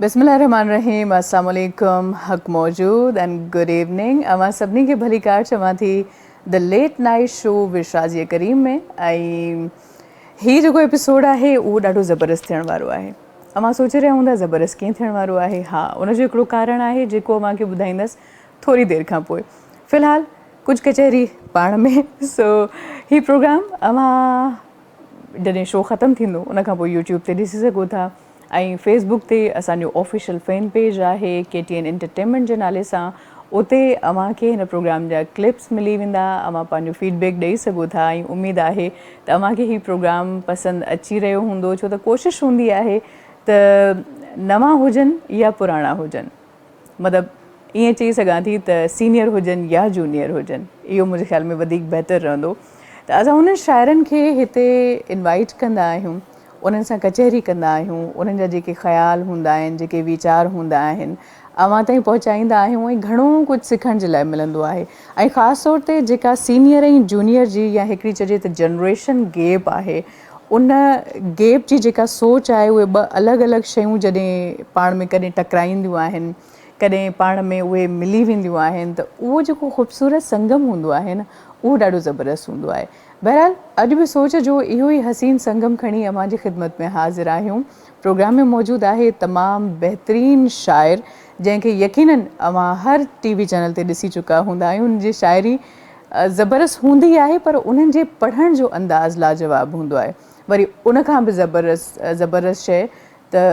بسم الله الرحمٰن الرحيم السلام عليڪم حق موجود اينڊ گڊ ايوننگ اوهان سڀني کي ڀليڪار چوان ٿي the late night show with Shazia Karim ۾ ۽ هي جيڪو ايپيسوڊ آهي اهو ڏاڍو زبردست ٿيڻ وارو آهي اوهان سوچي رهيا هوندا زبردست ڪيئن ٿيڻ وارو آهي ها ان جو هڪڙو ڪارڻ آهي جيڪو اوهان کي ٻڌائيندس ٿوري دير کان پوء في الحال ڪجهه ڪچهري پاڻ ۾ سو هي پروگرام اوهان جڏهن شو ختم ٿيندو ان کان پوء يوٽيوب تي ڏسي سگهو ٿا ۽ فيس بڪ تي اسان جو آفيشل فين پيج آهي ڪي ٽي اين انٽرٽينمينٽ جي نالي سان اتي اوهان کي هن پروگرام جا ڪلپس ملي ويندا اوهان پنهنجو فيڊ بيڪ ڏئي سگهو ٿا ۽ اميد آهي ته اوهان کي هي پروگرام پسند اچي رهيو هوندو ڇو ته ڪوشش هوندي آهي ته نوان هجن يا پراڻا هجن مطلب ائين چئي سگهان ٿي ته سينيئر هجن يا جونيئر هجن اهو منهنجي خيال ۾ وڌيڪ بهتر رهندو ته اسان انهن شاعرن کي هتي انوائيٽ ڪندا آهيون انهن سان ڪچهري ڪندا آهيون انهن جا جيڪي خيال هوندا آهن جيڪي ويچار هوندا آهن اوهان تائين پهچائيندا آهيون ۽ گهڻو ڪجهه سکڻ جي لاء ملندو آهي ۽ خاص طور تي جيڪا سينيئر ۽ جونيئر جي يا هڪڙي چئجي ته جنريشن گيپ آهي ان گيپ جي جيڪا سوچ آهي اهي ٻه الڳ الڳ شيون جڏهن پاڻ ۾ ڪڏهن ٽڪرائينديون آهن ڪڏهن پاڻ ۾ اهي ملي وينديون آهن ته اهو جيڪو خوبصورت سنگم هوندو آهي نه اهو ڏاڍو زبردست هوندو آهي. بهرحال اڄ به سوچ جو اهو ئي حسين سنگم کڻي اوهان جي خدمت ۾ حاضر آهيون. پروگرام ۾ موجود آهي تمام بهترين شاعر جنهن کي يقينن اوهان هر ٽي وي چينل تي ڏسي چڪا هوندا ۽ ان جي شاعري زبردست هوندي آهي پر انهن جي پڙهڻ جو انداز لاجواب هوندو آهي وري ان کان به زبردست زبردست شيء ته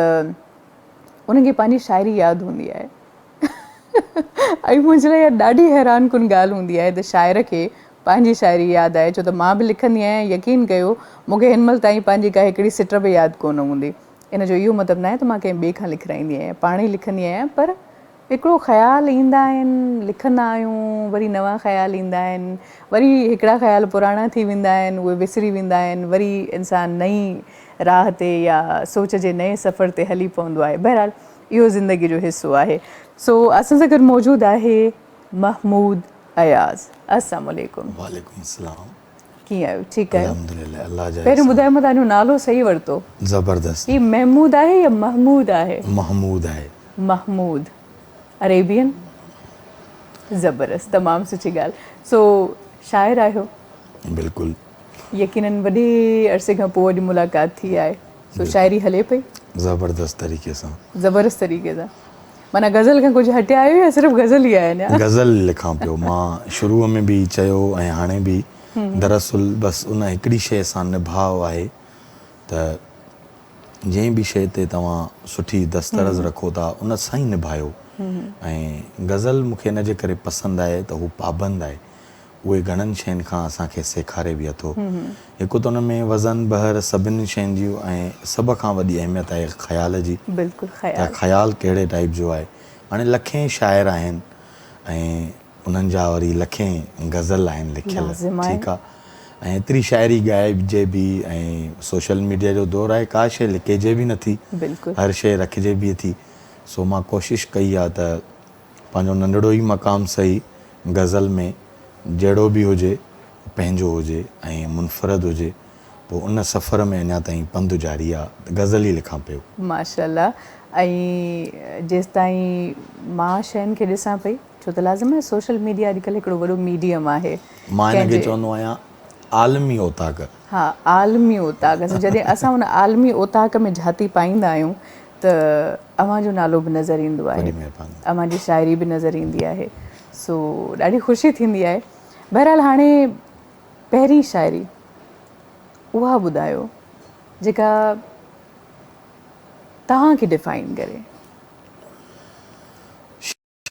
انهن کي پنهنجي شاعري ياد هوندي آهي ۽ منهنجي لاء اها ڏاڍي حيران ڪن ڳالهه هوندي آهي ته شاعر کي پنهنجي شاعري ياد آهي ڇو ته مان به لکندي آهيان يقين ڪيو مون کي هن مهل تائين پنهنجي ڪا هڪڙي سٽ به ياد ڪونه هوندي ان جو اهو مطلب ناهي ته مان ڪنهن ٻئي کان لکرائيندي آهيان پاڻ ئي لکندي آهيان پر هڪڙو خيال ايندا آهن، لکندا آهيون، وري نوان خيال ايندا آهن، وري هڪڙا خيال پراڻا ٿي ويندا آهن، اهي وسري ويندا آهن، وري انسان نئين راهه تي يا سوچ جي نئين سفر تي هلي پوندو آهي. بهرحال اهو زندگي جو حصو آهي. سو اسان سان گڏ موجود آهي محمود اياز. السلام عليڪم. وعليڪم السلام. ڪيئن آهيو ٺيڪ آهيو؟ الحمدلله الله جا پهريون ٻڌايو مان توهان جو نالو صحيح ورتو. زبردست. هي محمود آهي يا محمود آهي؟ محمود آهي. محمود عريبين زبردست تمام سٺي ڳالهه سو شاعر آهيو؟ بلڪل. يقينن وڏي عرصي کان پوء اڄ ملاقات ٿي آهي سو شاعري هلي پئي؟ زبردست طريقي سان. زبردست طريقي سان معنيٰ غزل کان ڪجهه هٽيا آهيو يا صرف غزل ئي آهي اڃا؟ غزل لکان پيو مان شروع ۾ به چيو ۽ هاڻي به دراصل بس ان هڪڙي شيء سان نڀاء آهي ته جنهن به شيء تي توهان سٺي دسترس رکو ٿا ان سان ئي نڀايو ۽ غزل مون کي ان جي ڪري پسند آهي ته هو پابند آهي اهي گهڻن شين کان اسان کي سيکاري به اٿو. هڪ ته ان ۾ وزن، بحر سڀني شين جي ۽ سڀ کان وڏي اهميت آهي خيال جي ته خيال ڪهڙي ٽائيپ جو آهي. هاڻي لکين شاعر آهن ۽ انهن جا وري لکين غزل آهن لکيل ٺيڪ آ ۽ ايتري شاعري ڳائجي به ۽ سوشل ميڊيا جو دور آهي ڪا شيء لڪيجي به نٿي هر شيء رکجي به ٿي سو مان ڪوشش ڪئي آ ته پنهنجو ننڍڙو ئي مقام سهي غزل ۾ جهڙو به هجي پنهنجو هجي ۽ منفرد هجي پوء ان سفر ۾ اڃا تائين پنڌ جاري آ ته غزل ئي لکان پيو. ماشاءالله ۽ جيستائين مان شين کي ڏسان پئي ڇو ته لازم آهي سوشل ميڊيا اڄڪلهه هڪڙو وڏو ميڊيم آهي مان هن کي چوندو آهيان عالمي اوطاق. ها عالمي اوطاق جڏهن اسان ان عالمي اوطاق ۾ جهاتي پائيندا آهيون ته اوهان جو نالو به نظر ايندو آهي اوهان جي شاعري به نظر ايندي آهي سو ڏاڍي خوشي ٿيندي آهي بهرحال هاڻي پهرين شاعري اها ٻڌايو جيڪا توهان کي ڊفائن ڪري.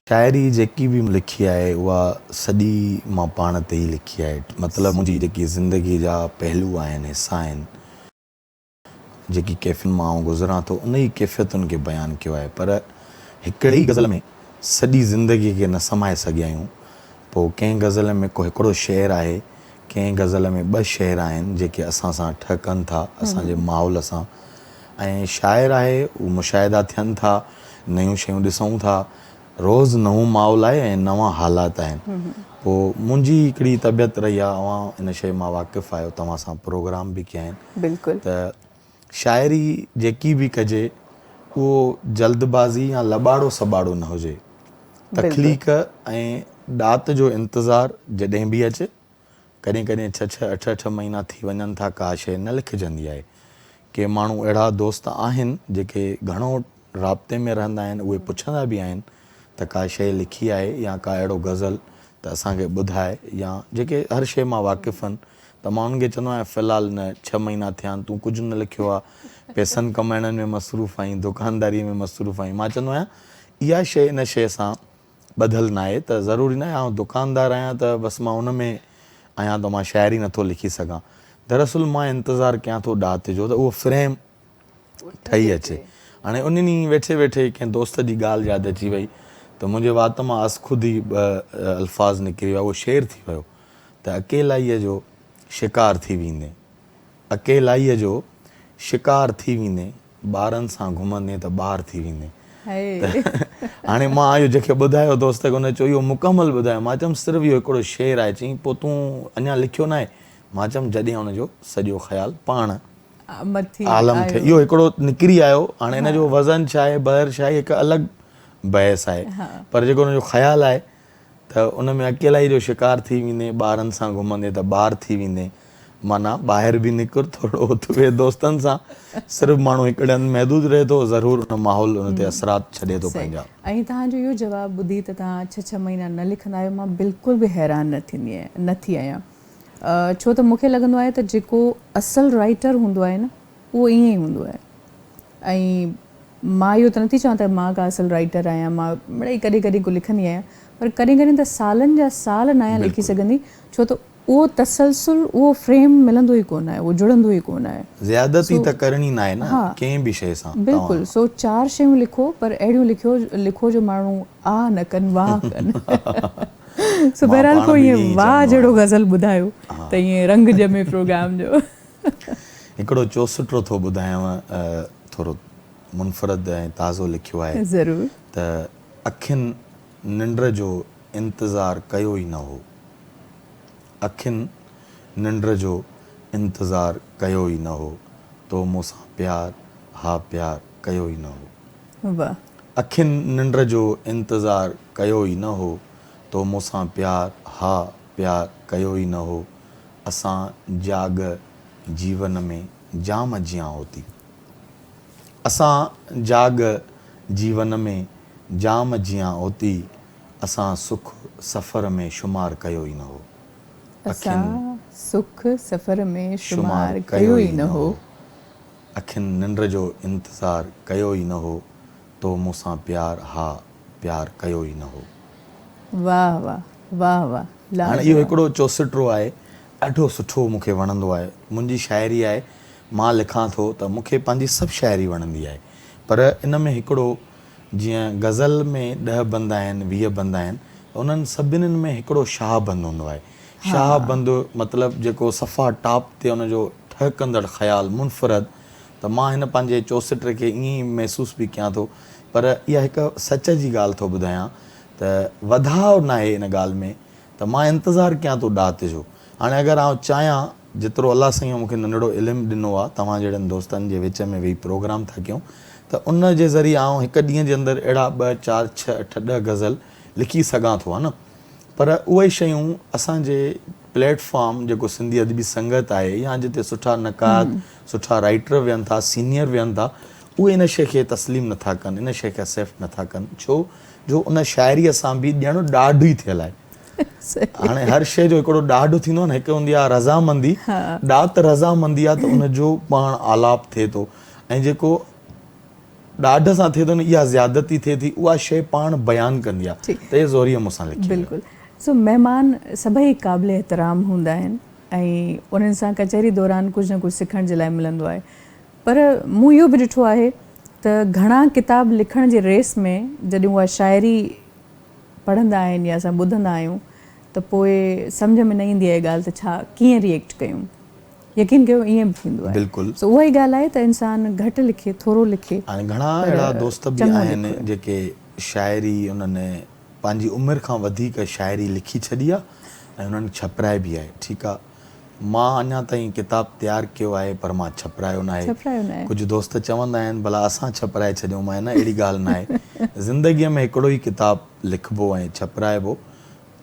شاعري جيڪي به لکي آهي اها سڄي مان پاڻ تي ئي لکي آهي مطلب منهنجي جيڪي زندگي جا پهلو آهن حصا آهن جيڪي ڪيفين مان آئون گذران ٿو انهي ڪيفيتن کي بيان ڪيو آهي پر هڪڙي ئي غزل ۾ سڄي زندگي کي نه سمائي سگهيا آهيون پوء ڪنهن غزل ۾ ڪو هڪڙو شعر آهي ڪنهن غزل ۾ ٻه شعر آهن جيڪي اسان سان ٺهڪن ٿا اسان جي ماحول سان ۽ شاعر آهي هو مشاهدا ٿين ٿا نيون شيون ڏسون ٿا روز نئون ماحول آهي ۽ نوان حالات آهن. پوء منهنجي هڪڙي طبيعت رهي آهي اوهان ان شيء مان واقف آهيو توهان سان پروگرام به ڪيا آهن بلڪل ته شاعري جيڪي به ڪجي اهو جلد بازي يا لٻاڙو سٻاڙو نه هجي. تخليق ۽ ڏات جو انتظار جڏهن به اچي، ڪڏهن ڪڏهن ڇهه ڇهه اٺ اٺ مهينا ٿي وڃن ٿا ڪا شيء نه لکجندي آهي. ڪي ماڻهو اهڙا دوست آهن جيڪي گهڻو رابطي ۾ رهندا آهن اهي پڇندا به آهن ته ڪا شيء لکي آهي يا ڪا اهڙو غزل ته اسان کي ٻڌاء يا جيڪي هر شيء مان واقف آهن ته مان انهن کي چوندو آهيان في الحال نه ڇهه مهينا ٿيا آهن تون ڪجهه نه لکيو آهي پئسن ڪمائڻ ۾ مصروف آهين دڪانداري ۾ مصروف آهين مان چوندو آهيان اها شيء ان شيء سان ٻڌل ناهي ته ضروري ناهي آئون دڪاندار آهيان ته بس مان ان ۾ آهيان ته مان شاعري نٿو لکي سگهان دراصل مان انتظار ڪيان ٿو ڏات جو ته اهو فريم ٺهي اچي. هاڻي ان ڏينهن ويٺي ويٺي ڪنهن دوست جي ڳالهه ياد اچي وئي ته منهنجي وات مان از خود ئي ٻه الفاظ نڪري ويا اهو شعر ٿي ويو ته اڪيلائيء جو شڪار ٿي ويندين اڪيلائيء جو شڪار ٿي ويندين ٻارن سان گهمندين ته ٻار ٿي ويندين ته هاڻي مان اهو جنهن کي ٻڌايو دوست کي ان چيو اهو مڪمل ٻڌايو مان چيم صرف اهو هڪڙو شعر آهي چيائين پوء تون اڃا لکيو ناهي مان چيم جڏهن ان جو سڄو خيال پاڻ عالم ٿئي اهو هڪڙو نڪري آيو هاڻي ان جو وزن ڇا آهي بحر ڇا آهي هڪ الڳ بحث آهي پر جيڪو ان جو خيال آهي ته ان ۾ اڪيلائي جو شڪار ٿي ويندين ٻارن سان گهمندين ته ٻار ٿي ويندين معنيٰ ٻاهر به نڪر ٿورو اٿ ويهه دوستن سان صرف ماڻهو هڪڙي هنڌ محدود رهي ٿو ضرور ان ماحول ان تي اثرات ڇڏي ٿو پنهنجا. ۽ توهان جو اهو جواب ٻڌي ته توهان ڇهه ڇهه مهينا نه لکندا آهيو مان بلڪل به حيران نه ٿيندي نه ٿي آهيان ڇو ته مون کي لڳندو آهي ته جيڪو اصل رائيٽر هوندو آهي نه اهو ائين ئي هوندو آهي ۽ مان اهو ته نٿي چوان ته مان ڪا اصل رائيٽر آهيان مان مڙئي ڪڏهن ڪڏهن ڪو لکندي آهيان پر ڪڏهن ڪڏهن ته سالن جا سال ناهيان لکي سگهندي ڇو ته اهو تسلسل اهو فريم ملندو ئي ڪونه آهي اهو جڙندو ئي ڪونه آهي. زيادتي ته ڪرڻي ناهي نه ڪنهن به شيء سان بلڪل سو چار شيون لکو پر اهڙيون لکيو لکو جو ماڻهو آه نه ڪن واهه ڪن. سو مان بهرحال پاڻ ڪو به ائين ائين ئي واهه چوندو جهڙو آهيان. غزل ٻڌايو ته ائين رنگ ڄمي پروگرام جو. هڪڙو چوسٽرو ٿو ٻڌايانو ٿورو منفرد ۽ تازو لکيو آهي ضرور. ته اکين ننڊ جو انتظار ڪيو ئي نه هو اکين ننڊ جو انتظار ڪيو ئي نه هو تو مون سان پيار ها پيار ڪيو ئي نه هو. واھ. اکين ننڊ جو انتظار ڪيو ئي نه هو تو مون سان پيار ها پيار ڪيو ئي نه هو اسان جاڳ جيون ۾ جام جيان اوتي اسان جاڳ جيون ۾ جام جيان اوتي اسان سک سفر ۾ شمار ڪيو ئي نه هو اکين. اسان سک سفر ۾ شمار ڪيو ئي نه هو. اکين ننڊ جو انتظار ڪيو ئي نه هو تو مون سان پيار ها پيار ڪيو ئي نه هو. واھ واھ واھ واھ هاڻي اهو لاجواب. هڪڙو چوسٽرو آهي ڏاڍو سٺو مون کي وڻندو آهي منهنجي شاعري آهي مان لکان ٿو ته مون کي پنهنجي سڀ شاعري وڻندي آهي پر ان ۾ هڪڙو جيئن غزل ۾ ڏهه بند آهن 20 بند آهن ته انهن سڀنين ۾ هڪڙو شاهه بند هوندو آهي شاهه بند مطلب جيڪو صفا ٽاپ تي ان جو ٺهڪندڙ خيال منفرد ته مان هن پنهنجي چوسٽر کي ائين ئي محسوس به ڪيان ٿو پر اها هڪ سچ جي ڳالهه ٿو ٻڌايان ته وڌاء ناهي ان ڳالهه ۾ ته مان انتظار ڪيان ٿو ڏات جو هاڻي اگر آئون چاهيان جيترو الله سائينء مون کي ننڍڙو علم ڏنو آهي توهان جهڙن دوستن جي وچ ۾ ويهي پروگرام ٿا ڪيون ته ان جي ذريعي آئون هڪ ڏينهن جي اندر اهڙا ٻه چار ڇهه اٺ ڏهه غزل لکي سگهان ٿو ها نه پر اهي شيون اسان جي پليٽ فارم جيڪو سنڌي ادبي سنگت آهي يا جتي سٺا نقاد سٺا رائيٽر ويهن ٿا سينيئر ويهن ٿا اهي ان شيء کي تسليم نٿا ڪن ان شيء کي اڪسيپٽ نٿا ڪن ڇو جو ان شاعريء سان به ڄڻ ڏاڍ ئي ٿيل آهي هاڻي هر شيء جو هڪڙو ڏاڍ ٿيندو آهي نه هڪ هوندي آهي رضامندي ڏات رضامندي آهي ته ان جو پاڻ آلاپ ٿئي ٿو ۽ جيڪو ڏاڍ سان ٿئي ٿو نه اها زيادتي ٿئي ٿي اها شيء پاڻ بيان ڪندي آهي ته هي زوريء مون سان لکي ويو. بلڪل سو مهمان سڀئي قابل احترام هوندا آهن ۽ انهن سان ڪچهري دوران ڪجهه نه ڪجهه سکڻ جي لاء ملندو آهي پر مون اهو به ڏٺو آهي ته گهڻا ڪتاب لکڻ جي ريس ۾ جڏهن اها شاعري پڙهندا آهن يا اسان ٻڌندا آهيون ته پوء سمجهه ۾ نه ايندي آهي ڳالهه ته ڇا ڪيئن ري ايڪٽ ڪيون. يقين ڪيو ائين به ٿيندو آهي. بلڪل. سو اها ئي ڳالهه آهي ته انسان گهٽ لکي ٿورو لکي هاڻي گهڻا پر اهڙا دوست به چڱو آهن لکي. جيڪي شاعري انهن پنهنجي عمر کان وڌيڪ شاعري لکي ڇڏي آهي ۽ انهن ڇپرائي به آهي ٺيڪ آهي مان اڃا تائين ڪتاب تيار ڪيو آهي پر مان ڇپرايو ناهي. ڪجهه دوست چوندا آهن ڀلا اسان ڇپرائي ڇڏيون مان نه اهڙي ڳالهه ناهي. زندگيء ۾ هڪڙو ئي ڪتاب لکبو ۽ ڇپرائبو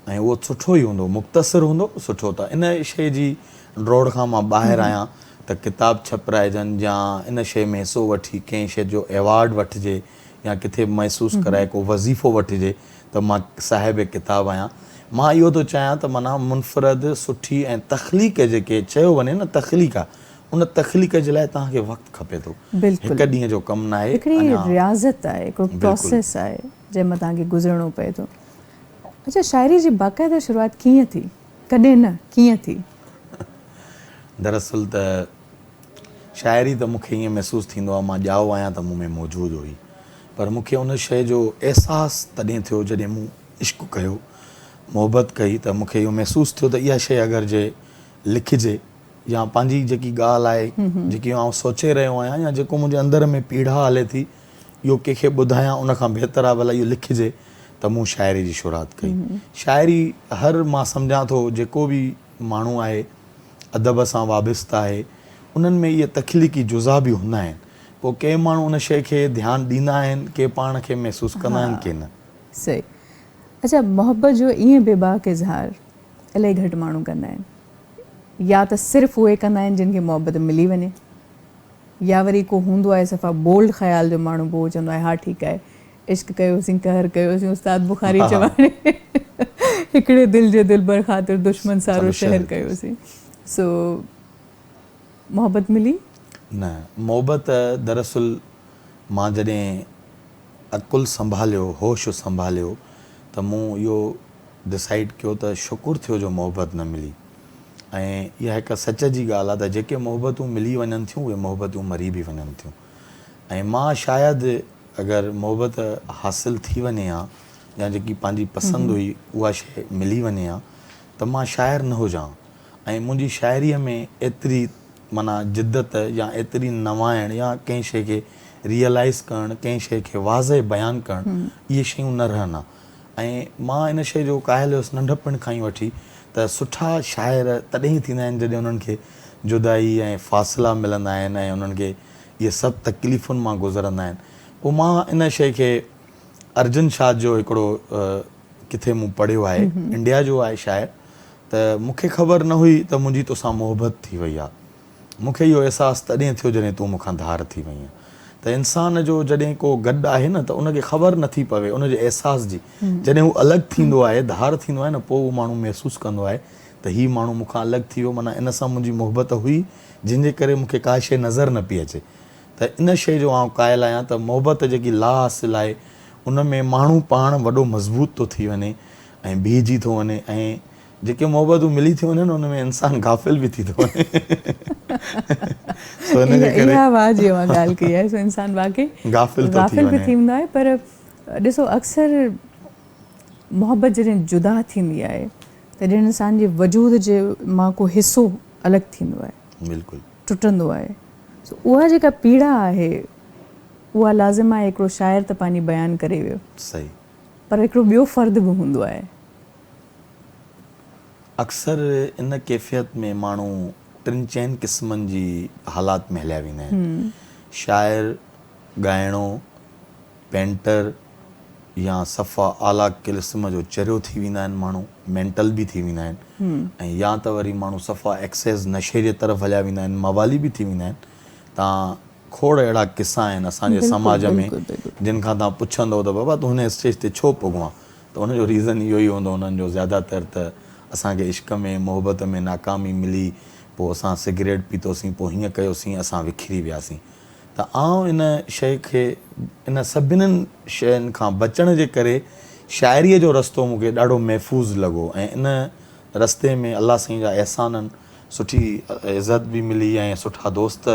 ۽ اهو سٺو ئي هوندو، مختصر هوندو سٺو ته ان شيء جي ڊوڙ کان مان ٻاهر آهيان ته ڪتاب ڇپرائجن يا ان شيء ۾ حصو وٺي ڪنهن شيء جو ايوارڊ وٺجي يا ڪٿي به محسوس ڪرائي ڪو وظيفو وٺجي ته مان صاحب ڪتاب آهيان. مان اهو ٿو چاهيان ته معنيٰ منفرد، سٺي ۽ تخليق جيڪي چيو وڃي نه تخليق آ ان تخليق جي لاء توهان کي وقت کپي ٿو. هڪ ڏينهن جو ڪم ناهي. هڪڙي رياضت آهي، هڪڙو پروسيس آهي جنهن مان توهان کي گذرڻو پئي ٿو. اڇا شاعري جي باقاعده شروعات ڪيئن ٿي؟ ڪڏهن نه ڪيئن ٿي؟ دراصل ته شاعري ته مون کي ائين محسوس ٿيندو آهي مان ڄائو آهيان ته مون ۾ موجود هئي پر مون کي ان شيء جو احساس تڏهن ٿيو جڏهن مون عشق ڪيو محبت ڪئي ته مون کي اهو محسوس ٿيو ته اها شيء اگر جي لکجي يا پنهنجي جيڪي ڳالهه آهي جيڪي آئون سوچي رهيو آهيان يا جيڪو منهنجي اندر ۾ پيڙا هلي ٿي اهو ڪنهن کي ٻڌايان ان کان بهتر آهي ڀلا اهو لکجي ته مون شاعري جي شروعات ڪئي شاعري هر مان سمجهان ٿو جيڪو به ماڻهو آهي، ادب سان وابسته آهي، انهن ۾ اهي تخليقي جزا به هوندا آهن. پوء ڪي ماڻهو ان شيء کي ڌيان ڏيندا آهن، ڪي پاڻ کي محسوس ڪندا آهن، ڪي نه. صحيح. اڇا محبت جو ائين بيباڪ اظهار الائي گهٽ ماڻهو ڪندا آهن. يا ته صرف اهي ڪندا آهن جن کي محبت ملي وڃي. يا وري ڪو هوندو آهي صفا بولڊ خيال جو ماڻهو پوء چوندو آهي ها ٺيڪ آهي عشق ڪيوسين قهر ڪيوسين استاد بخاري چواڻي هڪڙي دل جي دلبر خاطر دشمن سارو شهر ڪيوسين سو محبت ملي؟ نه محبت دراصل مان جڏهن عقل سنڀاليو هوش سنڀاليو ته مون اهو ڊسائيڊ ڪيو ته شڪر ٿيو جو محبت نه ملي ۽ اها هڪ سچ جي ڳالهه آهي ته جيڪي محبتون ملي وڃن ٿيون اهي محبتون مري به وڃن ٿيون ۽ مان شايد اگر محبت حاصل ٿي وڃي ها يا جيڪي پنهنجي پسند هئي اها شيء ملي وڃي ها ته مان شاعر نه هجان ۽ منهنجي شاعريء ۾ ايتري معنيٰ جدت يا ايتري نوائڻ يا ڪنهن شيء کي ريئلائيز ڪرڻ ڪنهن شيء کي واضح بيان ڪرڻ اهي شيون نه رهن ها ۽ مان ان شيء جو قائل هيس ننڍپڻ کان ئي وٺي ته سٺا شاعر تڏهن ئي ٿيندا آهن جڏهن انهن کي جدائي ۽ فاصلا ملندا آهن ۽ انهن کي اهي سڀ تڪليفن مان گذرندا آهن. پوء مان ان شيء کي ارجن شاهه جو هڪڙو ڪٿي مون پڙهيو آهي، انڊيا جو آهي شاعر، ته مون کي خبر نه هئي ته منهنجي توسان محبت ٿي وئي آهي. مون کي اهو احساس تڏهن ٿيو جڏهن تون مون کان ڌار ٿي وئينء. ته انسان جو جڏهن ڪو گڏ آهي نه ته ان کي خبر نه ٿي پوي ان جي احساس جي. جڏهن هو الڳ ٿيندو آهي، ڌار ٿيندو آهي نه پوء اهو ماڻهو محسوس ڪندو آهي ته هي ماڻهو مون کان الڳ ٿي ويو معنيٰ ان سان منهنجي محبت هئي جنهن جي ڪري مون کي ڪا شيء نظر نه پئي اچي ته ان شيء جو آئون قائل آهيان ته محبت جيڪي لا حاصل آهي ان ۾ ماڻهو پاڻ وڏو مضبوط ٿو ٿي وڃي ۽ بيهجي ٿو وڃي ۽ جيڪي محبتون ملي ٿيون وڃن ان ۾ انسان غافل به ٿي ٿو وڃي سو ان جي ڪري اها واهه جي اوهان ڳالهه ڪئي آهي سو انسان واقعي غافل ٿو ٿي غافل به ٿي ويندو آهي پر ڏسو اڪثر محبت جڏهن جدا ٿيندي آهي ته ڄڻ انسان جي وجود جي مان ڪو حصو الڳ ٿيندو آهي. بلڪل. ٽٽندو آهي. سو اها جيڪا پيڙا آهي اها لازم آهي هڪڙو شاعر ته پنهنجي بيان ڪري ويو. صحيح. پر هڪڙو ٻيو فرد به هوندو آهي. اڪثر ان ڪيفيت ۾ ماڻهو ٽن چئن قسمن جي حالات ۾ هليا ويندا آهن. شاعر، ڳائڻو، پينٽر يا صفا اعليٰ قسم جو چريو ٿي ويندا آهن ماڻهو، مينٽل به ٿي ويندا آهن ۽ يا ته وري ماڻهو صفا ايڪسيس نشي جي طرف هليا ويندا آهن، موالي به ٿي ويندا آهن. تان کوڙ اهڙا قصا آهن اسان جي سماج ۾ جن کان تان پڇندو ته بابا تون هن اسٽيج تي ڇو پڳو آن ته ان جو ريزن اهو ئي هوندو انهن جو زياده تر ته اسان کي عشق ۾ محبت ۾ ناڪامي ملي پوء اسان سگريٽ پيتوسين پوء هيئن ڪيوسين اسان وکري وياسين. ته آئون ان شيء کي ان سڀنن شين کان بچڻ جي ڪري شاعريء جو رستو مون کي ڏاڍو محفوظ لڳو ۽ ان رستي ۾ الله سائين جا احسانن سٺي عزت به ملي ۽ سٺا دوست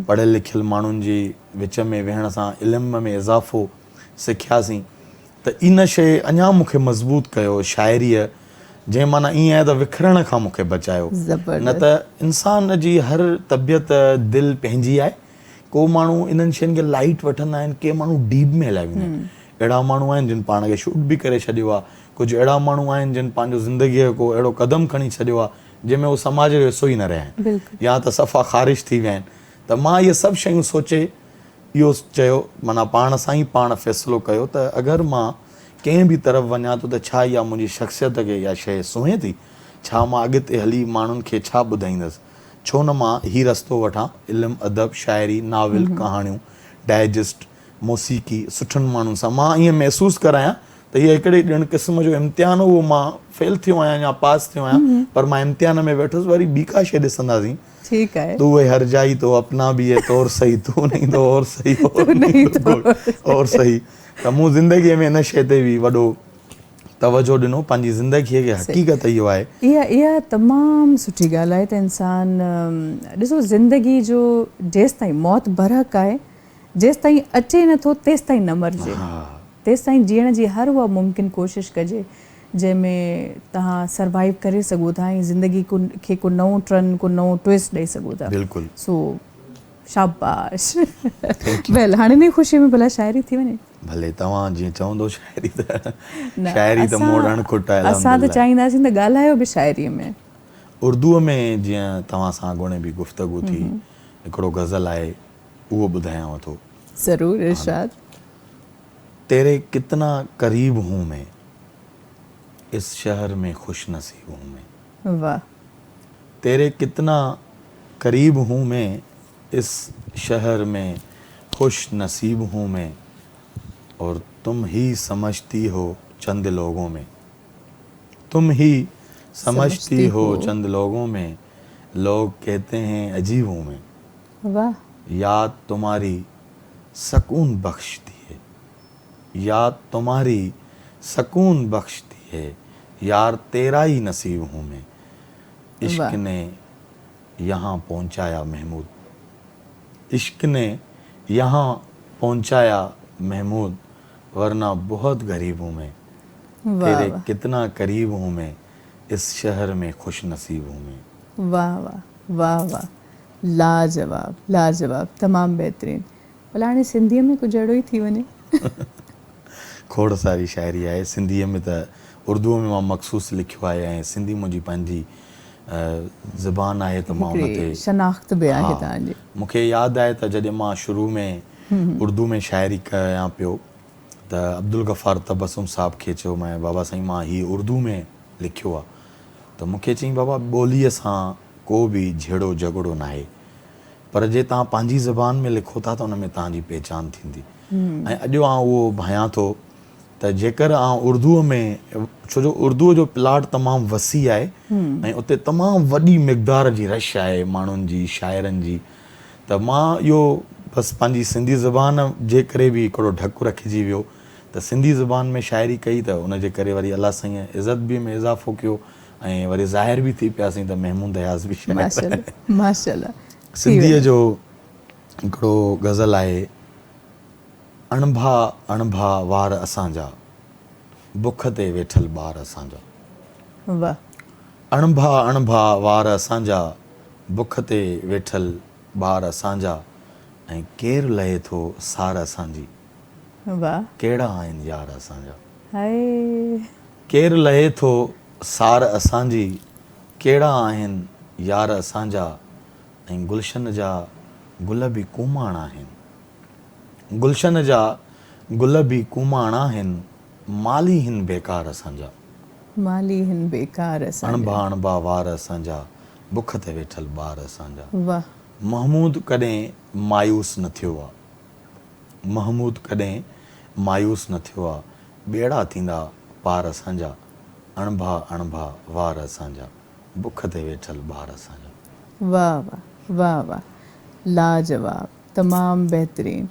پڙهيل لکيل ماڻهن جي وچ ۾ ويهڻ سان علم ۾ اضافو سکياسين ته ان شيء اڃا مون کي مضبوط ڪيو شاعريء جنهن معنيٰ ائين آهي ته وکرڻ کان مون کي بچايو نه ته انسان جي هر طبيعت دل پنهنجي آهي ڪو ماڻهو انهن شين کي لائيٽ وٺندا آهن ڪي ماڻهو ڊيپ ۾ هليا ويندا آهن اهڙا ماڻهو آهن جن پاڻ کي شوٽ به ڪري ڇڏيو آهي ڪجهه اهڙا ماڻهو آهن جن پنهنجو زندگيء جو ڪو اهڙو قدم کڻي ڇڏيو آهي جنهن ۾ هو سماج جو حصو ئي نه رهيا آهن يا ته صفا خارج ٿي ويا آهن ته مان اهي سڀ شيون سوچي اهو چيو معنيٰ پاڻ سان ئي پاڻ فيصلو ڪيو ته اگر مان ڪنهن به طرف وڃان ٿو ته ڇا اها منهنجي شخصيت کي اها شيء سونهين ٿي؟ ڇا مان اڳتي هلي ماڻهن کي ڇا ٻڌائيندس؟ ڇو نه مان هي رستو وٺان، علم، ادب، شاعري، ناول، ڪهاڻيون، ڊائجسٽ، موسيقي، سٺن ماڻهن سان مان ائين محسوس ڪرايان ته هيء هڪڙي ڄڻ قسم جو امتحان هو، اهو مان فيل ٿيو آهيان يا پاس ٿيو آهيان، پر مان امتحان ۾ ويٺس، وري ٻي ڪا شيء ڏسنداسين. ٺيڪ آهي. تو هي هر جائي تو اپنا ڀي هي تور سهي، تو نهين تو اور سهي، اور نهين تو اور سهي. ته مون زندگيء ۾ ان شيء تي به وڏو توجهه ڏنو، پنهنجي زندگيء کي حقيقت اهو آهي. اها اها تمام سٺي ڳالهه آهي ته انسان ڏسو زندگي جو جيستائين موت برحق آهي جيستائين اچي نه ٿو تيستائين نه مرجي تيستائين جيئڻ جي هر اها ممڪن ڪوشش ڪجي جنهن ۾ توهان سروائيو ڪري سگهو ٿا ۽ زندگي کي ڪو نئون ٽرن ڪو نئون ٽوئسٽ ڏئي سگهو ٿا. بلڪل. سو شاباش. ويل هاڻي انهي خوشي ۾ ڀلا شاعري ٿي وڃي. ڀلي توهان جيئن چوندو شاعري ته شاعري ته مون وٽ اڻ کٽ آهي الحمدلله. اسان ته چاهينداسين ته ڳالهايو به شاعري ۾. اردوء ۾ جيئن توهان سان اڳوڻي به گفتگو ٿي هڪڙو غزل آهي اهو ٻڌايانو ٿو. ضرور ارشاد. تيري ڪتنا قريب هون مين اس شهر ۾ خوش نصيب هون مين. واه. تيري ڪتنا قريب هون مين اس شهر ۾ خوش نصيب هون مين اور تم هي سمجهتي هو چند لوگون ۾ تم هي سمجهتي هو چند لوگون ۾ لوگ ڪهتي هين عجيب هون مين. واه. ياد تمهاري سڪون بخشتي هي ياد تمهاري سڪون بخشتي هي يار تيرا ئي نصيب هون مين عشق ني يهان پهچايا محمود عشق ني يهان پهچايا محمود ورنه بهت غريب هون مين تيري ڪتنا قريب هون مين اس شهر ۾ خوش نصيب هون مين. واه واه واه واه لاجواب لاجواب تمام بهترين ڀلا هاڻي سنڌيء ۾ ڪجهه اهڙو ئي ٿي وڃي. کوڙ ساري شاعري آهي سنڌيء ۾ ته اردوء ۾ مان مخصوص لکيو آهي ۽ سنڌي منهنجي پنهنجي زبان آهي ته مان ان تي شناخت به آهي توهان جي. مون کي ياد آهي ته جڏهن مان شروع ۾ اردو ۾ شاعري ڪيان پيو ته عبدالغفار تبسم صاحب کي چيومانء بابا سائين مان هي اردو ۾ لکيو آهي ته مون کي چيائين بابا ٻوليء سان ڪو به جهيڙو جهڳڙو ناهي پر جي توهان پنهنجي زبان ۾ لکو ٿا ته ان ۾ توهان جي پهچان ٿيندي ۽ اڄ آئون اهو ڀانيان ٿو ته جيڪر آئون اردوء ۾ ڇو جو اردوء جو پلاٽ تمام وسيع آهي ۽ اتي تمام وڏي مقدار جي رش آهي ماڻهن جي شاعرن جي ته مان اهو بس پنهنجي سنڌي زبان جي ڪري به هڪڙو ڍڪ رکجي ويو ته سنڌي زبان ۾ شاعري ڪئي ته ان جي ڪري وري الله سائينء عزت به ۾ اضافو ڪيو ۽ وري ظاهر به ٿي پياسين ته محمود اياز به شاعر آهي. ماشاءالله. سنڌيء جو هڪڙو غزل آهي، اڻڀا اڻڀا وار اسان جا، بک تي ويٺل ٻار اسان جا. واه. اڻڀا اڻڀا وار اسان جا، بک تي ويٺل ٻار اسان جا ۽ ڪير لهي ٿو سار اسان جي. واه. ڪهڙا آهن يار اسان جا. هاء. ڪير لهي ٿو سار اسان جي، ڪهڙا آهن يار اسان جا ۽ گلشن جا گل به ڪوماڻ آهن. گلشن جا گل به ڪوماڻ آهن، مالي هن بيڪار اسان جا. مالي هن بيڪار اسان جا. اڻڀا اڻڀا وار اسان جا، بک تي ويٺل ٻار اسان جا. واه. محمود ڪڏهن مايوس نه ٿيو آ. محمود ڪڏهن مايوس نه ٿيو آ. ٻيڙا ٿيندا پار اسان جا، اڻڀا اڻڀا وار اسان جا، بک تي ويٺل ٻار اسان جا. واه واه واه واه لاجواب تمام بهترين.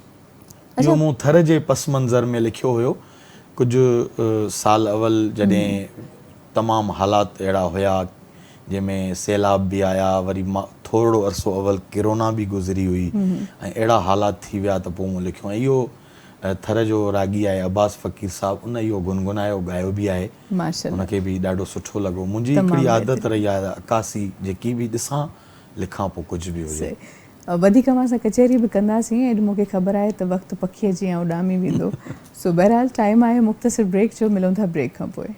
اهو مون ٿر جي پس منظر ۾ لکيو هيو ڪجهه سال اول جڏهن تمام حالات اهڙا هيا جنهن ۾ سيلاب به آيا وري ٿورڙو عرصو اول ڪرونا به گذري هئي ۽ اهڙا حالات ٿي ويا ته پوء مون لکيو ۽ اهو ٿر جو راڳي آهي عباس فقير صاحب ان اهو گنگنايو ڳايو به آهي ان کي به ڏاڍو سٺو لڳو منهنجي هڪڙي عادت رهي آهي عڪاسي جيڪي به ڏسان لکان پوء ڪجهه به هجي. وڌيڪ اوهان سان ڪچهري به ڪنداسين اڄ مون کي خبر آهي ته وقت پکيء جيان اڏامي ويندو سو بهرحال ٽائيم آهي مختصر بريڪ جو ملون ٿا بريڪ کان پوء.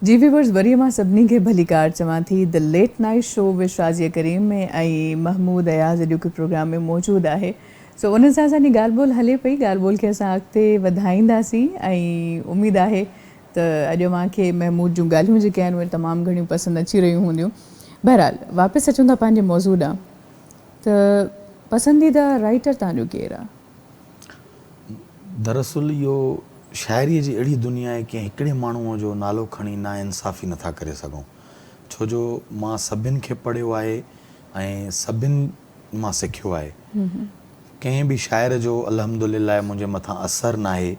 جي ويورز وري مان سڀني کي ڀليڪار چوان ٿي the late night show with Shazia Karim ۾ ۽ Mahmood Ayaz اڄوڪي پروگرام ۾ موجود آهي سو انهن سان اسان جي ڳالهه ٻولهه هلي پئي ڳالهه ٻولهه کي اسان اڳتي وڌائينداسين ۽ اميد آهي ته اڄ اوهان کي محمود جون ڳالهيون جيڪي آهن اهي تمام گهڻيون پسند اچي رهيون هونديون بهرحال واپس اچون ٿا پنهنجي موضوع ڏانهن ته پسنديده رائيٽر توهان جو ڪير آهي؟ دراصل اهو شاعريء جي اهڙي دنيا آهي ڪنهن هڪڙي ماڻهوء جو نالو کڻي ناانصافي نٿا ڪري سگهون ڇو جو مان سڀن کي پڙهيو آهي ۽ سڀن مان سکيو آهي. ڪنهن به شاعر جو الحمدلله منهنجي مٿان اثر ناهي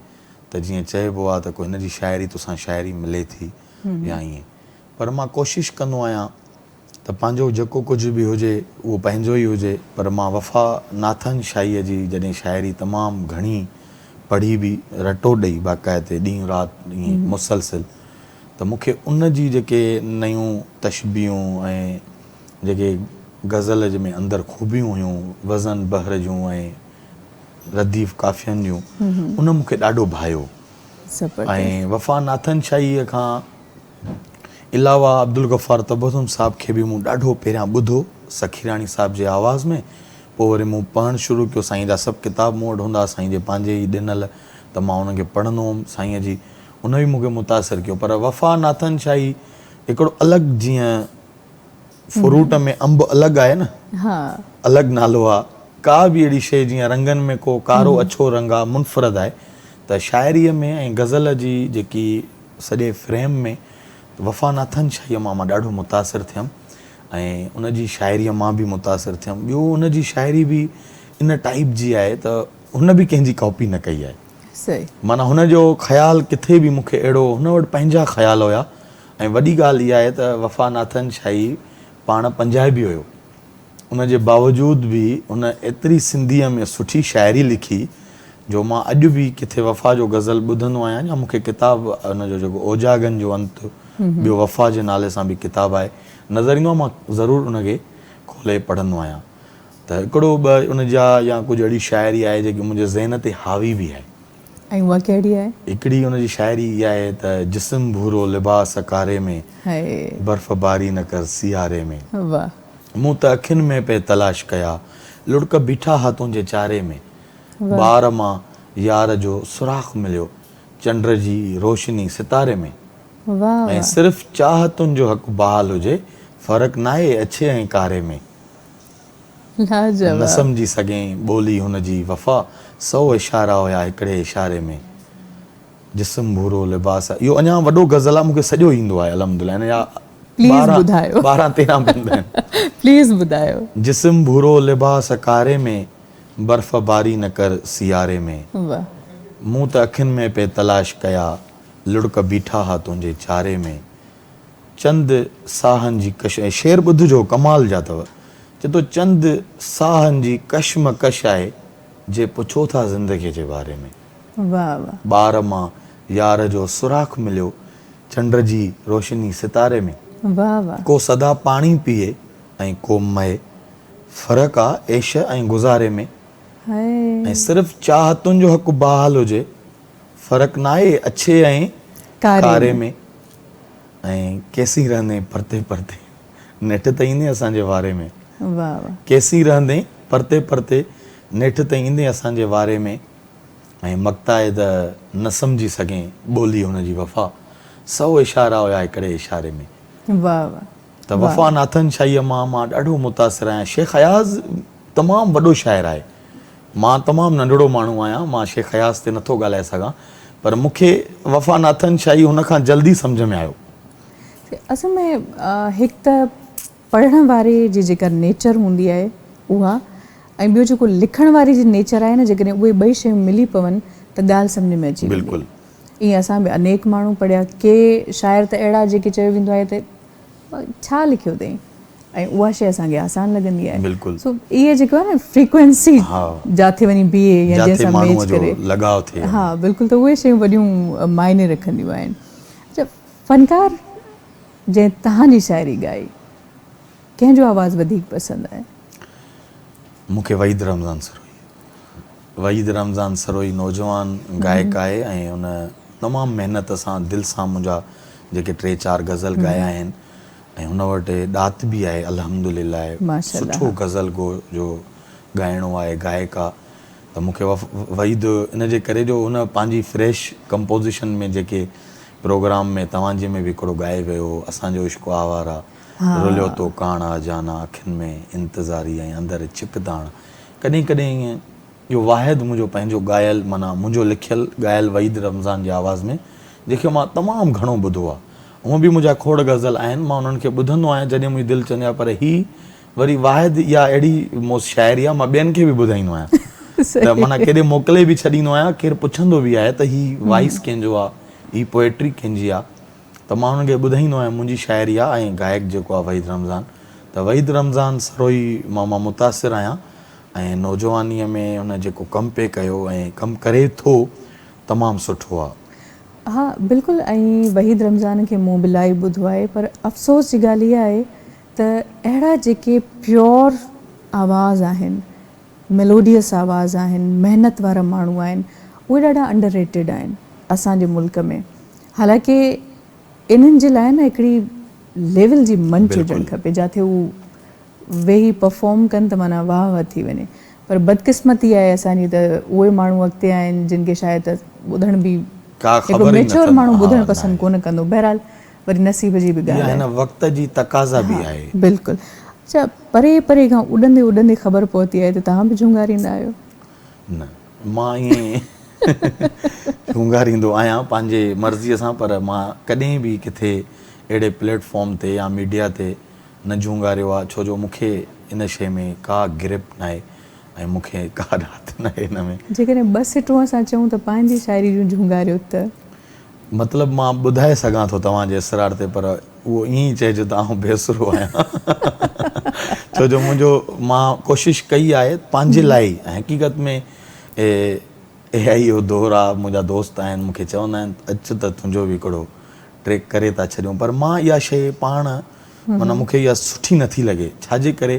ته جيئن چئبو آهي ته ڪو هن جي شاعري توسان شاعري ملي ٿي يا ائين پر مان ڪوشش ڪندو آهيان ته پنهنجو جيڪو ڪجهه به هجي اهو پنهنجو ئي هجي پر مان وفا ناٿن شاهيء جي جڏهن شاعري تمام گهڻي پڙهي به رٽو ڏئي باقاعدي ڏينهن رات ائين مسلسل ته مون کي ان جي جيڪي نيون تشبيهون ۽ جيڪي غزل جي ۾ اندر خوبيون هيون وزن بحر جون ۽ رديف قافين جون ان مون کي ڏاڍو ڀايو ۽ وفا ناٿن شاهيء کان علاوه عبدالغفار تبسم صاحب کي به مون ڏاڍو پهريان ٻڌو سخيراڻي صاحب جي آواز ۾ پوء وري مون پڙهڻ شروع ڪيو سائين جا سڀ ڪتاب مون وٽ هوندا ها سائين جي پنهنجي ئي ڏنل ته مان انهن کي پڙهندو هوم سائين جي ان به مون کي متاثر ڪيو پر وفا ناٿن شاهي هڪڙو الڳ جيئن فروٽ ۾ انب الڳ آهي نه الڳ نالو آ ڪا به اهڙي شيء جيئن رنگن ۾ ڪو ڪارو اڇو رنگ آ منفرد آهي ته شاعريء ۾ ۽ غزل جي جيڪي سڄي فريم ۾ وفا ناٿن شاهيء مان مان ڏاڍو متاثر ٿيم ۽ ان جي شاعريء مان به متاثر ٿيم. ٻيو ان جي شاعري به ان ٽائيپ جي آهي ته هن به ڪنهن جي ڪاپي نه ڪئي آهي. معنيٰ هن جو خيال ڪٿي به مون کي اهڙو هن وٽ پنهنجا خيال هيا ۽ وڏي ڳالهه اها آهي ته وفا ناٿن شاهي پاڻ پنجابي هيو. ان جي باوجود به هن ايتري سنڌيء ۾ سٺي شاعري لکي جو مان اڄ به ڪٿي وفا جو غزل ٻڌندو آهيان يا مون کي ڪتاب ان جو جيڪو اوجاڳن جو انت ٻيو وفا جي نالي سان به ڪتاب آهي نظر ايندو آهي مان ضرور ان کي کولي پڙهندو آهيان ته هڪڙو ٻه ان جا يا ڪجهه اهڙي شاعري آهي جيڪي منهنجي ذهن تي حاوي به آهي. ۽ اها ڪهڙي آهي؟ هڪڙي ان جي شاعري اها آهي ته جسم ڀورو لباس ڪاري ۾، برف باري نه ڪر سياري ۾. واهه. مون ته اکين ۾ پئي تلاش ڪيا، لڙڪ بيٺا ها تنهنجي چاري ۾. ٻار مان يار جو سوراخ مليو، چنڊ جي روشني ستاري ۾. ۽ صرف چاهتن جو حق بحال هجي، فرق ناهي اڇي ۽ ڪاري ۾. لاجواب. نه سمجهي سگهين ٻولي هن جي وفا، سئو اشارا هيا هڪڙي اشاري ۾. جسم ڀورو لباس اهو اڃا وڏو غزل آ مون کي سڄو ايندو آهي الحمدلله هن جا پليز ٻڌايو 12 13 بند آهن. پليز ٻڌايو. جسم ڀورو لباس ڪاري ۾، برف باري نه ڪر سياري ۾. واھ. مون ته اکين ۾ پئي تلاش ڪيا، لڙڪ بيٺا ها تنهنجي چاري ۾. چند ساهن جي ڪش ۽ شعر ٻڌجو ڪمال جا اٿو. چئي ٿو چند ساهن جي ڪشمڪش آهي جي پڇو ٿا زندگي جي باري ۾. واھ واھ. ٻار مان يار جو سوراخ مليو چنڊ جي روشني ستاري ۾. واھ واھ. ڪو سدا پاڻي پيئي ۽ ڪو مئي فرق آ عيش ۽ گذاري ۾. ۽ صرف چاهتن جو حق بحال هجي فرق ناهي اڇي ۽ ڪاري ۾. ۽ ڪيسين رهندين پرتي پرتي نيٺ ته ايندين اسان جي واري ۾. واھ واھ. ڪيسين رهندين پرتي پرتي نيٺ ته ايندين اسان جي واري ۾. ۽ مقطعي ته نه سمجهي سگهين ٻولي هن جي وفا سئو اشارا هيا هڪڙي اشاري ۾. واھ واھ. ته وفا ناٿن شاهيء مان مان ڏاڍو متاثر آهيان. شيخ اياز تمام وڏو شاعر آهي. مان تمام ننڍڙو ماڻهو آهيان، مان شيخ اياز تي نٿو ڳالهائي سگهان، پر مون کي وفا ناٿن شاهي هن کان جلدي سمجهه ۾ آيو. اصل ۾ هڪ ته پڙهڻ واري جي جيڪا نيچر هوندي آهي اها ۽ ٻيو جيڪو لکڻ واري جي نيچر آهي نه جيڪڏهن اهي ٻئي شيون ملي پون ته ڳالهه سمجهه ۾ اچي ويندي. بلڪل. ائين اسان به انيڪ ماڻهو پڙهيا، ڪي شاعر ته اهڙا جيڪي چيو ويندو آهي ته ڇا لکيو اٿئي ۽ اها شيء اسان کي آسان لڳندي آهي. بلڪل. سو اهي جيڪو آهي نه فريڪوئنسي جاٿي وڃي بيهي يا جنهن جاٿي سان ماڻهوء ميچ جو ڪري لڳاء ٿئي. ها بلڪل ته اهي شيون وڏيون معني رکنديون آهن. اڇا فنڪار جنهن توهان جي شاعري ڳائي ڪنهن جو آواز وڌيڪ پسند آهي؟ مون کي وحيد رمضان سروهي. وحيد رمضان سروهي نوجوان گائڪ آهي ۽ ان تمام محنت سان دل سان منهنجا جيڪي ٽي چار غزل ڳايا آهن ۽ هن وٽ ڏات به آهي الحمدلله سٺو غزل گو جو ڳائڻو آهي گائڪ آ ته مون کي وحيد ان جي ڪري جو هن پنهنجي فريش ڪمپوزيشن ۾ جيڪي پروگرام ۾ توهان جي ۾ به هڪڙو ڳائي ويو هو اسان جو عشق آوارا رليو تو ڪاڻ آ جانا اکين ۾ انتظاري ۽ اندر ڇڪتاڻ ڪڏهن ڪڏهن ائين اهو واحد منهنجو پنهنجو ڳايل معنيٰ منهنجو لکيل ڳايل وحيد رمضان جي آواز ۾ جنهن کي مان تمام گهڻو ٻڌو آ. هونء به منهنجا کوڙ غزل آهن مان انهن کي ٻڌندو آهيان جڏهن منهنجي دل چوندي آ پر هي وري واحد اها اهڙي موس شاعري آ مان ٻين کي به ٻڌائيندو آهيان ته معنيٰ ڪيڏي موڪلي به ڇڏيندو آهيان ڪير پڇندو به آهي ته هي وائس ڪنهن جو آ هي پوئٽري ڪنهن جي آ ته مان انهن کي ٻڌائيندو آهيان منهنجي شاعري آ ۽ گائڪ جيڪو آ وحيد رمضان ته وحيد رمضان سروهي مان مان متاثر آهيان ۽ نوجوانيء ۾ هن جيڪو ڪم پئي ڪيو ۽ ڪم ڪري ٿو تمام سٺو آ. ها بلڪل ۽ وحيد رمضان کي مون به لائيو ٻڌو آهي پر افسوس جي ڳالهه اها آهي ته اهڙا جيڪي پيور آواز آهن ميلوڊيس آواز آهن محنت وارا ماڻهو آهن اهي ڏاڍا انڊر ريٽيڊ آهن اسان جي ملڪ ۾ حالانڪه انهن جي لاء نه هڪڙي ليول جي منچ هجڻ کپي جاٿي هو ويهي پرفارم ڪن ته معنيٰ واهه واهه ٿي وڃي پر بدقسمتي آهي اسان جي ته اهي ماڻهو اڳتي آهن جن کي شايد ٻڌڻ به ڪا هڪڙو خبر ئي نه ميچوئر اٿن ماڻهو ها ٻڌڻ پسند ناهي. ڪونه ڪندو بهرحال وري نصيب جي به اها ڳالهه هن آهي. وقت جي تقاضا به ها آهي. بلڪل اڇا پري پري کان اڏندي اڏندي خبر پهتي آهي ته توهان به جهونگاريندا آهيو. نه مان ائين جهونگاريندو آهيان پنهنجي مرضيء سان پر مان ڪڏهن به ڪٿي اهڙي پليٽ فارم تي يا ميڊيا تي نه جهونگاريو آ ڇو جو مون کي ان شيء ۾ ڪا گرپ ناهي ۽ مون کي ڪا ڏات ناهي ان ۾. جيڪڏهن ٻه سٽون اسان چئون ته پنهنجي شاعري جون جهونگاريو ته. مطلب مان ٻڌائي سگهان ٿو توهان جي اصرار تي پر اهو ائين ئي چئجو ته آئون بي سرو آهيان ڇو جو منهنجو مان ڪوشش ڪئي آهي پنهنجي لاء ئي ۽ حقيقت ۾ اي آئي جو دور آ منهنجا دوست آهن مون کي چوندا آهن اچ ته تنهنجو به هڪڙو ٽريڪ ڪري ٿا ڇڏيون پر مان اها شيء پاڻ معنيٰ مون کي اها سٺي نٿي لڳي ڇا جي ڪري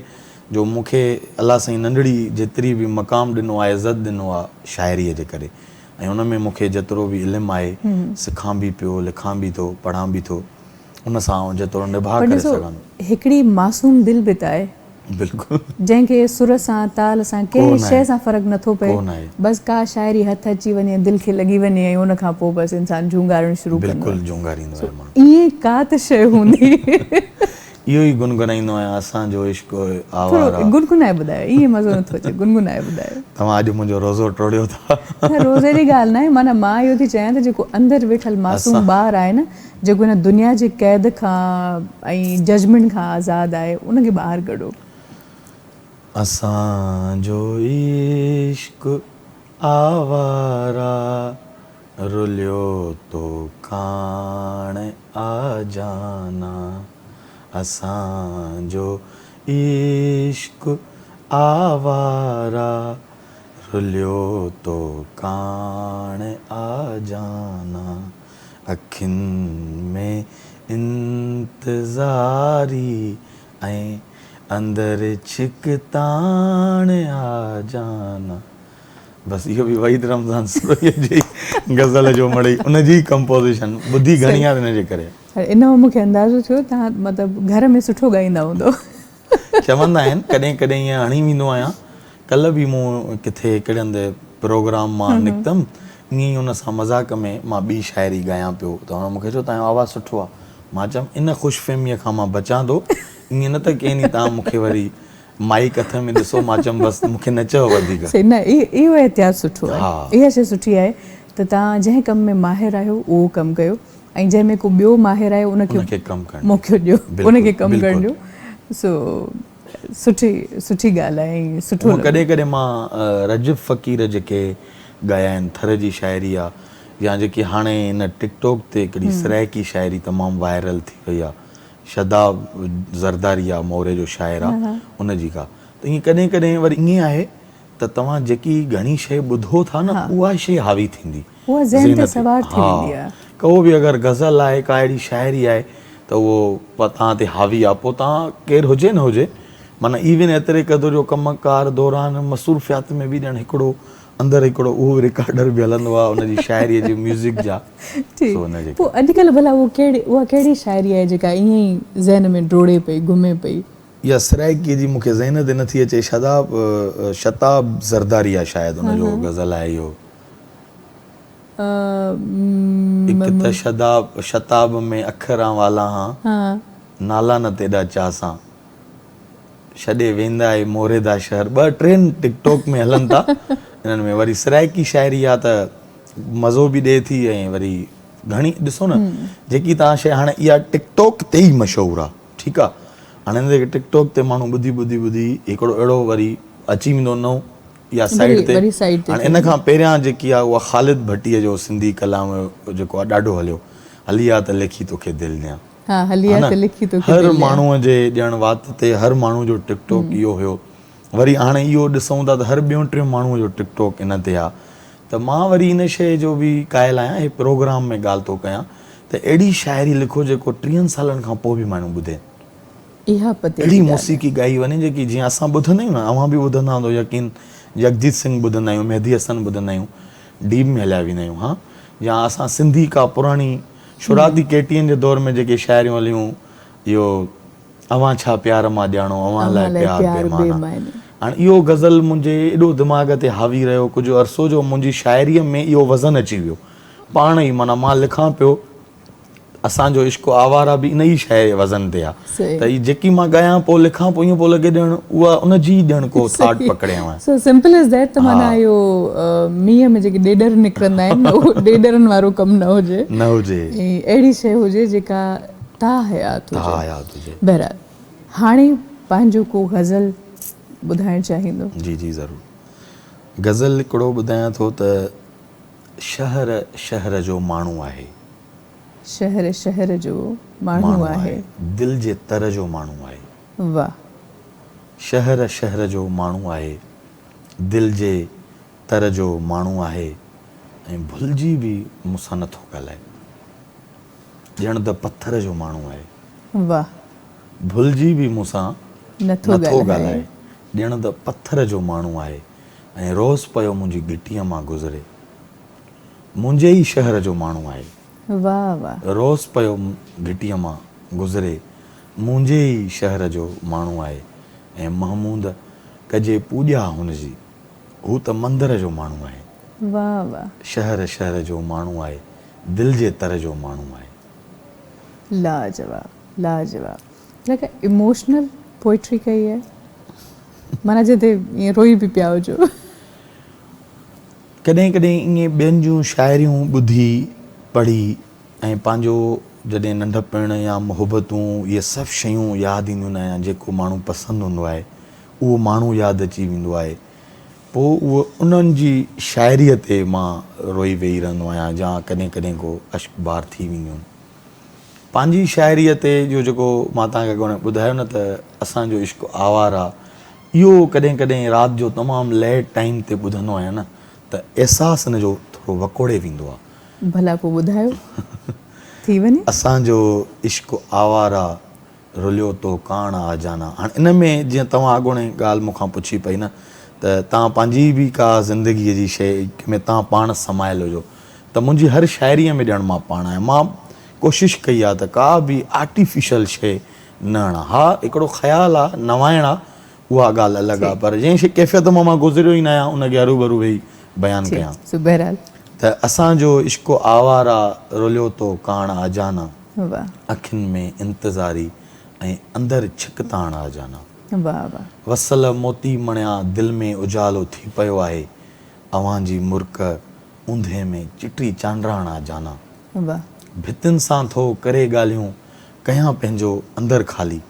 جو مون کي الله سائين ننڍڙي جيتري به مقام ڏنو آهي عزت ڏنو آهي شاعريء جي ڪري ۽ ان ۾ مون کي جيترو به علم آهي سکان به پيو لکان به ٿو پڙهان به ٿو ان سان آئون جيترو نڀاء پر ڪري ڏسو سگهان ٿو. هڪڙي معصوم دل به ته آهي. بلڪل. جنهن کي سر سان تال سان ڪو ڪنهن ناهي شيء سان فرق نٿو پئي ڪو ناهي. بس ڪا شاعري هٿ اچي وڃي دل کي لڳي وڃي ۽ ان کان پوء بس انسان جهونگارڻ شروع ڪندو بلڪل آهي جهونگاريندو سو آهي ماڻهو. ائين ڪا ته شيء هوندي. اهو ئي گنگنائيندو آهيان اسان جو عشق ٿورو آوارا. گنگنائي ٻڌايو ائين مزو نٿو اچي گنگنائي ٻڌايو. توهان اڄ منهنجو روزو ٽوڙيو ٿا. نه روزي جي ڳالهه ناهي معنيٰ مان اهو ٿي چاهيان ته جيڪو اندر ويٺل معصوم اسان. ٻار آهي نه جيڪو هن دنيا جي قيد کان ۽ ججمينٽ کان آزاد آهي ان کي ٻاهر ڪڍو. اسان جو عشق آوارا رليو تو ڪاڻ آ جانا اسان جو عشق آوارا رليو تو ڪاڻ آ جانا اکين ۾ انتظاري ۽ اندر ڇڪتاڻ آ جانا. بس اهو به وحيد رمضان سروهيء جي ئي غزل جو مڙئي ان جي ئي ڪمپوزيشن ٻڌي گهڻي آ ان جي ڪري. ان مان مون کي اندازو ٿيو توهان مطلب گهر ۾ سٺو ڳائيندا هوندؤ. چوندا آهن ڪڏهن ڪڏهن ائين هڻي ويندو آهيان. ڪلهه به مون ڪٿي هڪڙي هنڌ پروگرام مان نڪتم ائين ئي ان سان مذاق ۾ مان ٻي شاعري ڳايان پيو ته هن مون کي چيو تنهنجو آواز سٺو آهي. مان چيم ان خوش فهميء کان مان بچان ٿو ائين نه ته ڪنهن ڏينهن توهان مون کي وري مائيڪ هٿ ۾ ڏسو مان چيم بس مون کي نه چئو وڌيڪ. صحيح نه اهو احتياط سٺو آهي اها شيء سٺي آهي ته توهان جنهن ڪم ۾ ماهر آهيو اهو ڪم ڪيو ۽ جنهن ۾ ڪو ٻيو ماهر آهي ان کي ڪم ڪرڻ موقعو ڏيو ان کي ڪم ڪرڻ ڏيو سو سٺي سٺي ڳالهه آهي ۽ سٺو لڳو. ڪڏهن ڪڏهن مان رجب فقير جيڪي ڳايا آهن ٿر جي شاعري آ يا جيڪي هاڻي هن ٽڪ ٽاڪ تي هڪڙي سرائيڪي شاعري تمام وائرل ٿي وئي آ شداب زرداري آ موري جو شاعر آ ان جي ڪا ته ائين ڪڏهن ڪڏهن وري ائين آهي ته توهان جيڪي گهڻي شيء ٻڌو ٿا نه اها شيء حاوي ٿيندي اها ذهن تي سوار ٿي ويندي آهي. ڪو به اگر غزل آهي ڪا اهڙي شاعري آهي ته اهو توهان تي حاوي آهي پوء توهان ڪير هجي نه هجي معنيٰ ايون ايتري قدر جو ڪم ڪار دوران مصروفيات ۾ به ڄڻ هڪڙو اندر هڪڙو اهو رڪارڊر به هلندو آهي ان جي شاعريء جي ميوزڪ جا ٺيڪ پوء اڄڪلهه ڀلا اهو ڪهڙي اها ڪهڙي شاعري آهي جيڪا ائين ئي ذهن ۾ ڊوڙي پئي گهمي پئي. اها سرائيڪيء جي مون کي ذهن تي نٿي اچي شاداب شتاب زرداري آهي شايد ان جو غزل آهي اهو. هڪ ته شداب شتاب ۾ اکران والا هان نالا نه تيڏا چاسان ڇڏي ويندا اي موري دا شهر ٻه ٽي ٽڪ ٽاڪ ۾ هلن ٿا انهن ۾ وري سرائيڪي شاعري آ ته مزو به ڏي ٿي ۽ وري گهڻي ڏسو نه جيڪي توهان شي هاڻي اها ٽڪ ٽاڪ تي ئي مشهور آ ٺيڪ آ هاڻي هن کي ٽڪ ٽاڪ تي ماڻهو ٻڌي ٻڌي ٻڌي هڪڙو اهڙو وري اچي ويندو نئون يا سائيڊ تي هاڻي ان کان پهريان جيڪي آ اها خالد ڀٽي جو سنڌي ڪلام جيڪو آ ڏاڍو هليو هلي آ ته لکي توکي دل ڏيان ها نه هر ماڻهو جي ڄڻ وات تي هر ماڻهو جو ٽڪ ٽاڪ اهو هيو وري هاڻي اهو ڏسون ٿا ته هر ٻيون ٽيون ماڻهو جو ٽڪ ٽاڪ ان تي آ ته مان وري ان شيء جو به قائل آهيان هي پروگرام ۾ ڳالهه ٿو ڪيان ته اهڙي شاعري لکو جيڪو ٽيهن سالن کان پوء به ماڻهو ٻڌين اها پتي اهڙي موسيقي ڳائي وڃي جيڪي جيئن اسان ٻڌندا آهيون نه اوهان به ٻڌندا هوندو يقين جگجيت سنگهه ٻڌندا آهيون مهدي حسن ٻڌندا آهيون ڊيپ ۾ هليا ويندا آهيون ها يا اسان سنڌي ڪا پراڻي شروعاتي ڪي ٽي اين جي دور ۾ جيڪي شاعريون هليون اهو اوهان ڇا پيار مان ڄاڻو اوهان لاء پيار بي معنيٰ هاڻي اهو غزل منهنجي ايڏو دماغ تي حاوي رهيو ڪجهه عرصو جو منهنجي شاعريء ۾ اهو وزن اچي ويو پاڻ ئي معنيٰ مان لکان پيو اسان جو عشق آواره به ان ئي شيء جي وزن تي آ ته هي جيڪي مان ڳايان پيو لکان پيو ائين پيو لڳي ڄڻ اها ان جي ئي ڄڻ ڪو ٿاٽ پڪڙيو آهي. سو سمپل از that ته معنيٰ اهو مينهن ۾ جيڪي ڏيڏر نڪرندا آهن اهو ڏيڏرن وارو ڪم نه هجي. نه هجي. ۽ اهڙي شيء هجي جيڪا تا حيات هجي. تا حيات هجي. بهرحال هاڻي پنهنجو ڪو غزل ٻڌائڻ چاهيندو؟ جي جي ضرور. غزل هڪڙو ٻڌايان ٿو ته شهر شهر جو ماڻهو آهي. شهر شهر جو ماڻهو آهي. دل جي تر جو ماڻهو آهي. واه. شهر شهر جو ماڻهو آهي. دل جي تر جو ماڻهو آهي ۽ ڀلجي به مون سان نٿو ڳالهائي. ڄڻ ته پٿر جو ماڻهو آهي. واه. ڀلجي به مون سان نٿو ڳالهائي. ڄڻ ته پٿر جو ماڻهو آهي ۽ روز پيو منهنجي گهٽيء مان گذري. منهنجي ئي شهر جو ماڻهو آهي. واه واه. روز پيو گهٽيء مان گذري. منهنجي ئي شهر جو ماڻهو آهي. ۽ محمود ڪجي پوڄا هن جي. هو ته مندر جو ماڻهو آهي. واه واه. شهر شهر جو ماڻهو آهي. دل جي تر جو ماڻهو آهي. لاجواب لاجواب لائڪ اموشنل پوئٽري ڪئي آهي معنيٰ جتي ائين روئي به پيا هجو. ڪڏهن ڪڏهن ائين ٻين جون شاعريون ٻڌي، پڙهي ۽ پنهنجو جڏهن ننڍپڻ يا محبتون اهي سڀ شيون ياد اينديون آهن يا جيڪو ماڻهو پسند هوندو آهي اهو ماڻهو ياد اچي ويندو آهي پوء اهو انهن جي شاعريء تي مان روئي ويهي رهندو آهيان يا ڪڏهن ڪڏهن ڪو اشڪبار ٿي وينديون آهن. پنهنجي شاعريء تي جو جيڪو مان توهان کي اڳ ۾ ٻڌايو نه ته اسان جو عشق آواره اهو ڪڏهن ڪڏهن رات جو تمام ليٽ ٽائيم تي ٻڌندو آهيان نه ته احساس ان جو ٿورو وڪوڙي ويندو آهي. ڀلا ڪو ٻڌايو ٿي وڃي. اسان جو عشق آواره رليو تو ڪاڻ آ جانا. هاڻ ان ۾ جيئن توهان اڳوڻي ڳالهه مون کان پڇي پئي نه ته توهان پنهنجي به ڪا زندگيء جي شيء ۾ توهان پاڻ سمايل هجو ته منهنجي هر شاعريء ۾ ڄڻ مان پاڻ آهيان. مان ڪوشش ڪئي آ ته ڪا به آرٽيفيشل شيء نه آڻان. ها هڪڙو خيال آ، نوائڻ آ، اها ڳالهه الڳ آ پر جنهن شيء ڪيفيت مان مان گذريو ئي نه آهيان ان کي هروڀرو ويهي بيان ڪيان. ته اسان جو عشق آواره رليو تو ڪاڻ آ جانا. اکين ۾ انتظاري ۽ اندر ڇڪتاڻ آ جانا. وصل موتي مڻيا دل ۾ اجالو ٿي پيو آهي. اوهان جي مرڪ اوندهه ۾ چٽي چانڊراڻ آ جانا. ڀتين سان ٿو ڪري ڳالهيون ڪيان پنهنجو اندر خالي.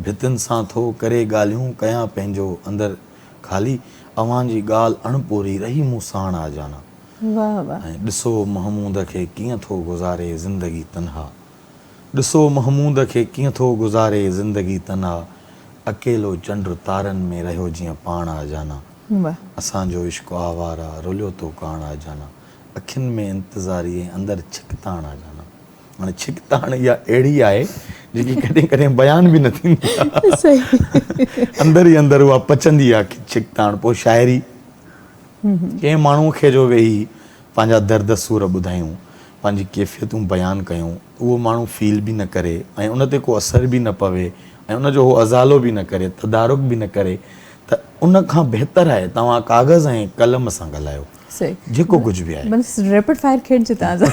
ڀتين سان ٿو ڪري ڳالهيون ڪيان پنهنجو اندر خالي. اوهان جي ڳالهه اڻپوري رهي مون ساڻ آ جانا. ۽ ڏسو محمود کي ڪيئن ٿو گذاري زندگي تنها. ڏسو محمود کي ڪيئن ٿو گذاري زندگي تنها. اڪيلو چنڊ تارن ۾ رهيو جيئن پاڻ آ جانا. اسان جو عشق آواره رليو تو ڪاڻ آ جانا. اکين ۾ انتظاري ۽ اندر ڇڪتاڻ آ جانا. هاڻي ڇڪتاڻ اها اهڙي آهي جيڪي ڪڏهن ڪڏهن بيان به نه ٿيندي آ. اندر ئي اندر اها پچندي آ ڇڪتاڻ پوء شاعري. ڪنهن ماڻهوء کي جو ويهي پنهنجا درد سور ٻڌايون، پنهنجي ڪيفيتون بيان ڪيون، اهو ماڻهو فيل به نه ڪري ۽ ان تي ڪو اثر به نه پوي ۽ ان جو هو ازالو به نه ڪري، تدارڪ به نه ڪري ته ان کان بهتر آهي توهان ڪاغذ ۽ قلم سان ڳالهايو. جيڪو ڪجهه به آهي. بس ريپڊ فائر کيڏجي توهان سان.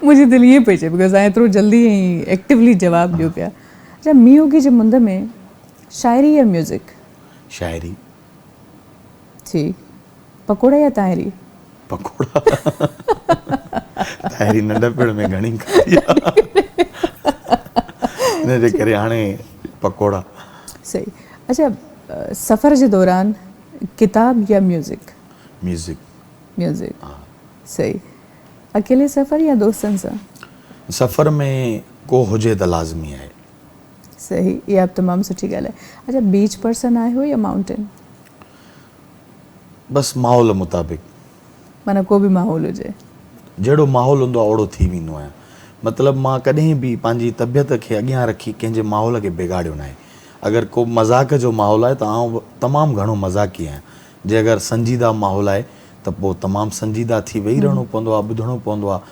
منهنجي دل ائين پئي چئي because توهان ايترو جلدي ۽ ايڪٽيولي جواب ڏيو پيا. اڇا مينهوڳي جي مند ۾ شاعري يا ميوزڪ؟ شاعري. ٺيڪ. پڪوڙا يا تانهري؟ پڪوڙا. تانهري ننڍپڻ ۾ گهڻي کاڌي آ. ان جي ڪري هاڻي پڪوڙا. صحيح. اڇا سفر جي دوران ڪتاب يا ميوزڪ؟ ميوزڪ. ميوزڪ. صحيح. اڪيلي سفر يا دوستن سان؟ سفر ۾ ڪو هجي ته لازمي آهي. صحيح اها به تمام سٺي ڳالهه آهي. اڇا بيچ پرسن آهيو يا مائونٽين؟ بس ماحول مطابق. معنيٰ ڪو به ماحول هجي. جهڙو ماحول هوندو آهي اوهڙو ٿي ويندو آهيان. مطلب مان ڪڏهن به پنهنجي طبيعت کي اڳيان رکي ڪنهن جي ماحول کي بگاڙيو ناهي. اگر ڪو مذاق جو ماحول آهي ته آئون به تمام گهڻو مذاقي آهيان. جي اگر سنجيده ماحول آهي ته پوء تمام سنجيده ٿي ويهي رهڻو پوندو آهي، ٻڌڻو پوندو آهي.